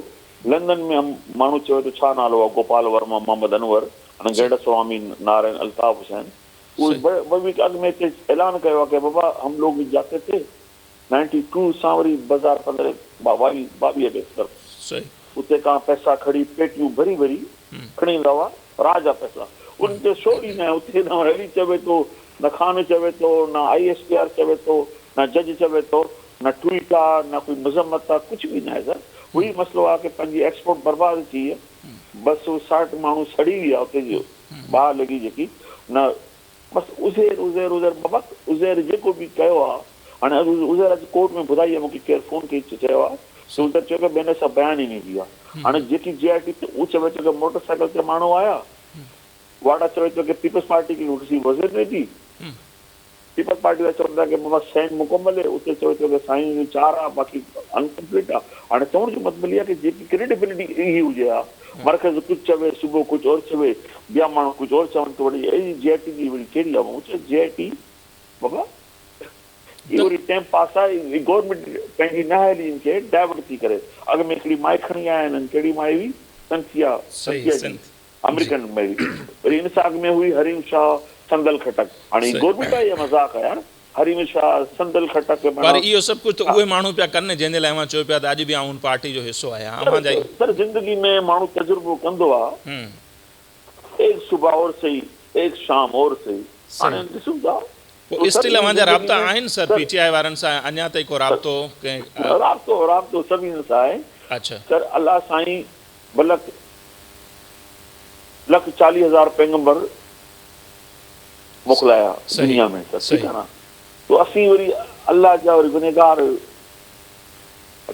Speaker 4: لندن ۾ ماڻهو چوي ٿو ڇا نالو آهي گوپال ورما محمد انور هاڻي گرڊ سوامي نارائن الطاف حسين اهي ٻه ويڪ اڳ ۾ هتي اعلان ڪيو آهي ڪه بابا هم لوگ جاتي ٿي نائنٽي ٽو سان وري 2015 ٻاويهه کي صرف اتي کان پئسا کڻي پيٽيون ڀري ڀري کڻي ايندا هئا را جا پئسا ان تي شو ئي ناهي اتي نه علي چوي ٿو نه خان چوي ٿو نه I S P R چوي ٿو نه جج چوي ٿو نه ٽوئيٽ آ نه ڪوئي مذمت آ ڪجهه به ناهي سر اهو ئي مسئلو آ ڪه پنهنجي ايڪسپورٽ برباد ٿي 260 ماڻهو سڙي ويا اتي جو باهه لڳي جيڪي نه بس عزير عزير عزير بابا عزير جيڪو به ڪيو آ هاڻي عزير اڄ ڪورٽ ۾ ٻڌائي آ مونکي ڪير فون ڪئي چيو آ ته عزير چيو ڪه مين ايسا بيان ئي نهين ديا هاڻي جيڪي جي آء ٽي هو چوي ٿو ڪه موٽر سائيڪل تي ماڻهو آيا واڊا چوي ٿو ڪه پيپلز پارٽي کي ڪسي وزير ني the peoples party وارا چون ٿا ڪه بابا سائين مڪمل هي اتي چوي ٿو ڪه سائين چار آ باقي انڪمپليٽ آ هاڻي چوڻ جو مطلب هي آ ڪه جيڪي ڪريڊيبلٽي اهي هجي ها مرڪز ڪجهه چوي صوبو ڪجهه اور چوي ٻيا ماڻهو ڪجهه اور چون ته وري اهڙي جي آء ٽي جي وري ڪهڙي آ مون چيو جي آء ٽي بابا هي وري ٽيم پاس آ هي گورنمينٽ پنهنجي نااهلي کي ڊائيورٽ ٿي ڪري اڳ ۾ هڪڙي مائي کڻي آيا آهن ڪهڙي مائي هئي سنٿيا سنٿيا جي آمريڪن ۾ هئي وري ان سان اڳ ۾ هئي حريم شاهه صندل خٽڪ هاڻي هي گورنمينٽ آهي يا مذاق آهي يار حريم شاهه صندل خٽڪ
Speaker 1: پر معنيٰ اهو سڀ ڪجهه ته اهي ماڻهو پيا ڪن نه جنهن جي لاء اوهان چئو پيا ته اڄ به آئون ان پارٽي جو حصو آهيان
Speaker 4: سر
Speaker 1: اوهان جا ئي
Speaker 4: سر زندگي ۾ ماڻهو تجربو ڪندو آ ايڪ صبح اور سهي ايڪ شام اور سهي هاڻي ڏسون ٿا.
Speaker 1: پوء
Speaker 4: تو سر
Speaker 1: اسٽل
Speaker 4: ان
Speaker 1: اوهان جا
Speaker 4: زندگي
Speaker 1: رابطا
Speaker 4: ۾
Speaker 1: آهن سر
Speaker 4: سر
Speaker 1: پي ٽي آء وارن سان اڃا تائين ڪو رابطو ڪنهن.
Speaker 4: رابطو رابطو سڀني سان آهي
Speaker 1: اڇا.
Speaker 4: سر الله سائين ٻه لک لک 40,000 پيغمبر موڪلايا
Speaker 1: صحيح
Speaker 4: دنيا ۾ سر ٺيڪ
Speaker 1: صحيح.
Speaker 4: آهي نه تو اسين وري الله جا وري گنهگار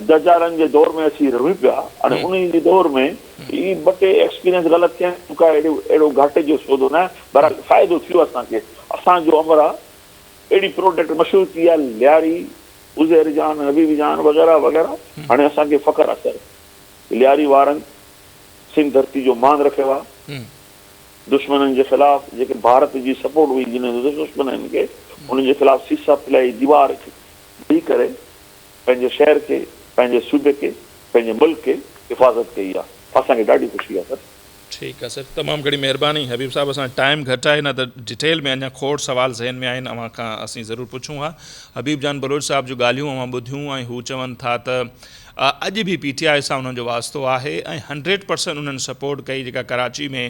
Speaker 4: دجالن جي دور ۾ اسين رهون پيا هاڻي انهي جي دور ۾ هي ٻه ٽي ايڪسپيرينس غلط ٿيا آهن ڪا اهڙو اهڙو گهاٽي جو سودو نه آهي بهرحال فائدو ٿيو اسان کي اسان جو امرا اهڙي پروڊڪٽ مشهور ٿي آهي لياري عزير جان حبيب جان وغيره وغيره هاڻي اسان کي فخر آهي سر لياري وارن سنڌ ڌرتي جو مان رکيو آهي دشمنن جي خلاف جيڪي ڀارت جي سپورٽ هئي جن دشمنن کي انهن جي خلاف سيسا ڦلائي ديوار ڏئي ڪري پنهنجي شهر کي، پنهنجي صوبي کي، پنهنجي ملڪ کي حفاظت ڪئي آ اسان کي ڏاڍي خوشي آ سر.
Speaker 1: ٺيڪ آ سر تمام گهڻي مهرباني حبيب صاحب اسان ٽائيم گهٽ آهي نه ته ڊيٽيل ۾ اڃا کوڙ سوال ذهن ۾ آهن اوهان کان اسين ضرور پڇون ها حبيب جان بلوچ صاحب جون ڳالهيون اوهان ٻڌيون ۽ هو چون ٿا ته اڄ به پي ٽي آء سان انهن جو واسطو آهي ۽ هنڊريڊ پرسنٽ انهن سپورٽ ڪئي جيڪا ڪراچي ۾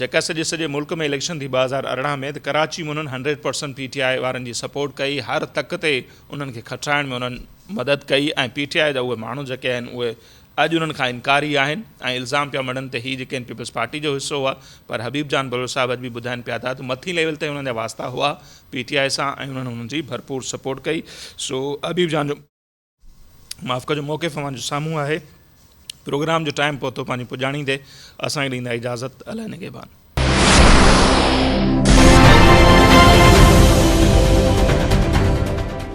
Speaker 1: جيڪا سڄي سڄي ملڪ ۾ اليڪشن ٿي 2018 ۾ ته ڪراچي ۾ انهن هنڊريڊ پرسنٽ پي ٽي آء وارن جي سپورٽ ڪئي هر تڪ تي انهن کي کٽرائڻ ۾ انهن مدد ڪئي ۽ پي ٽي آء جا اهي ماڻهو جيڪي آهن اهي اڄ انهن کان انڪاري آهن ۽ الزام پيا مڙهن ته هي جيڪي آهن پيپلز پارٽي جو حصو هئا پر حبيب جان بلوچ صاحب اڄ به ٻڌائن پيا ٿا ته مٿين ليول تائين انهن جا واسطا هئا پي ٽي آء سان ۽ انهن انهن جي ڀرپور سپورٽ ڪئي سو حبيب جان جو معاف ڪجو موقف اوهان جو سامهون آهي پروگرام جو ٽائيم پهتو پنهنجي پڄاڻي تي اسان کي ڏيندا اجازت الله نگهبان.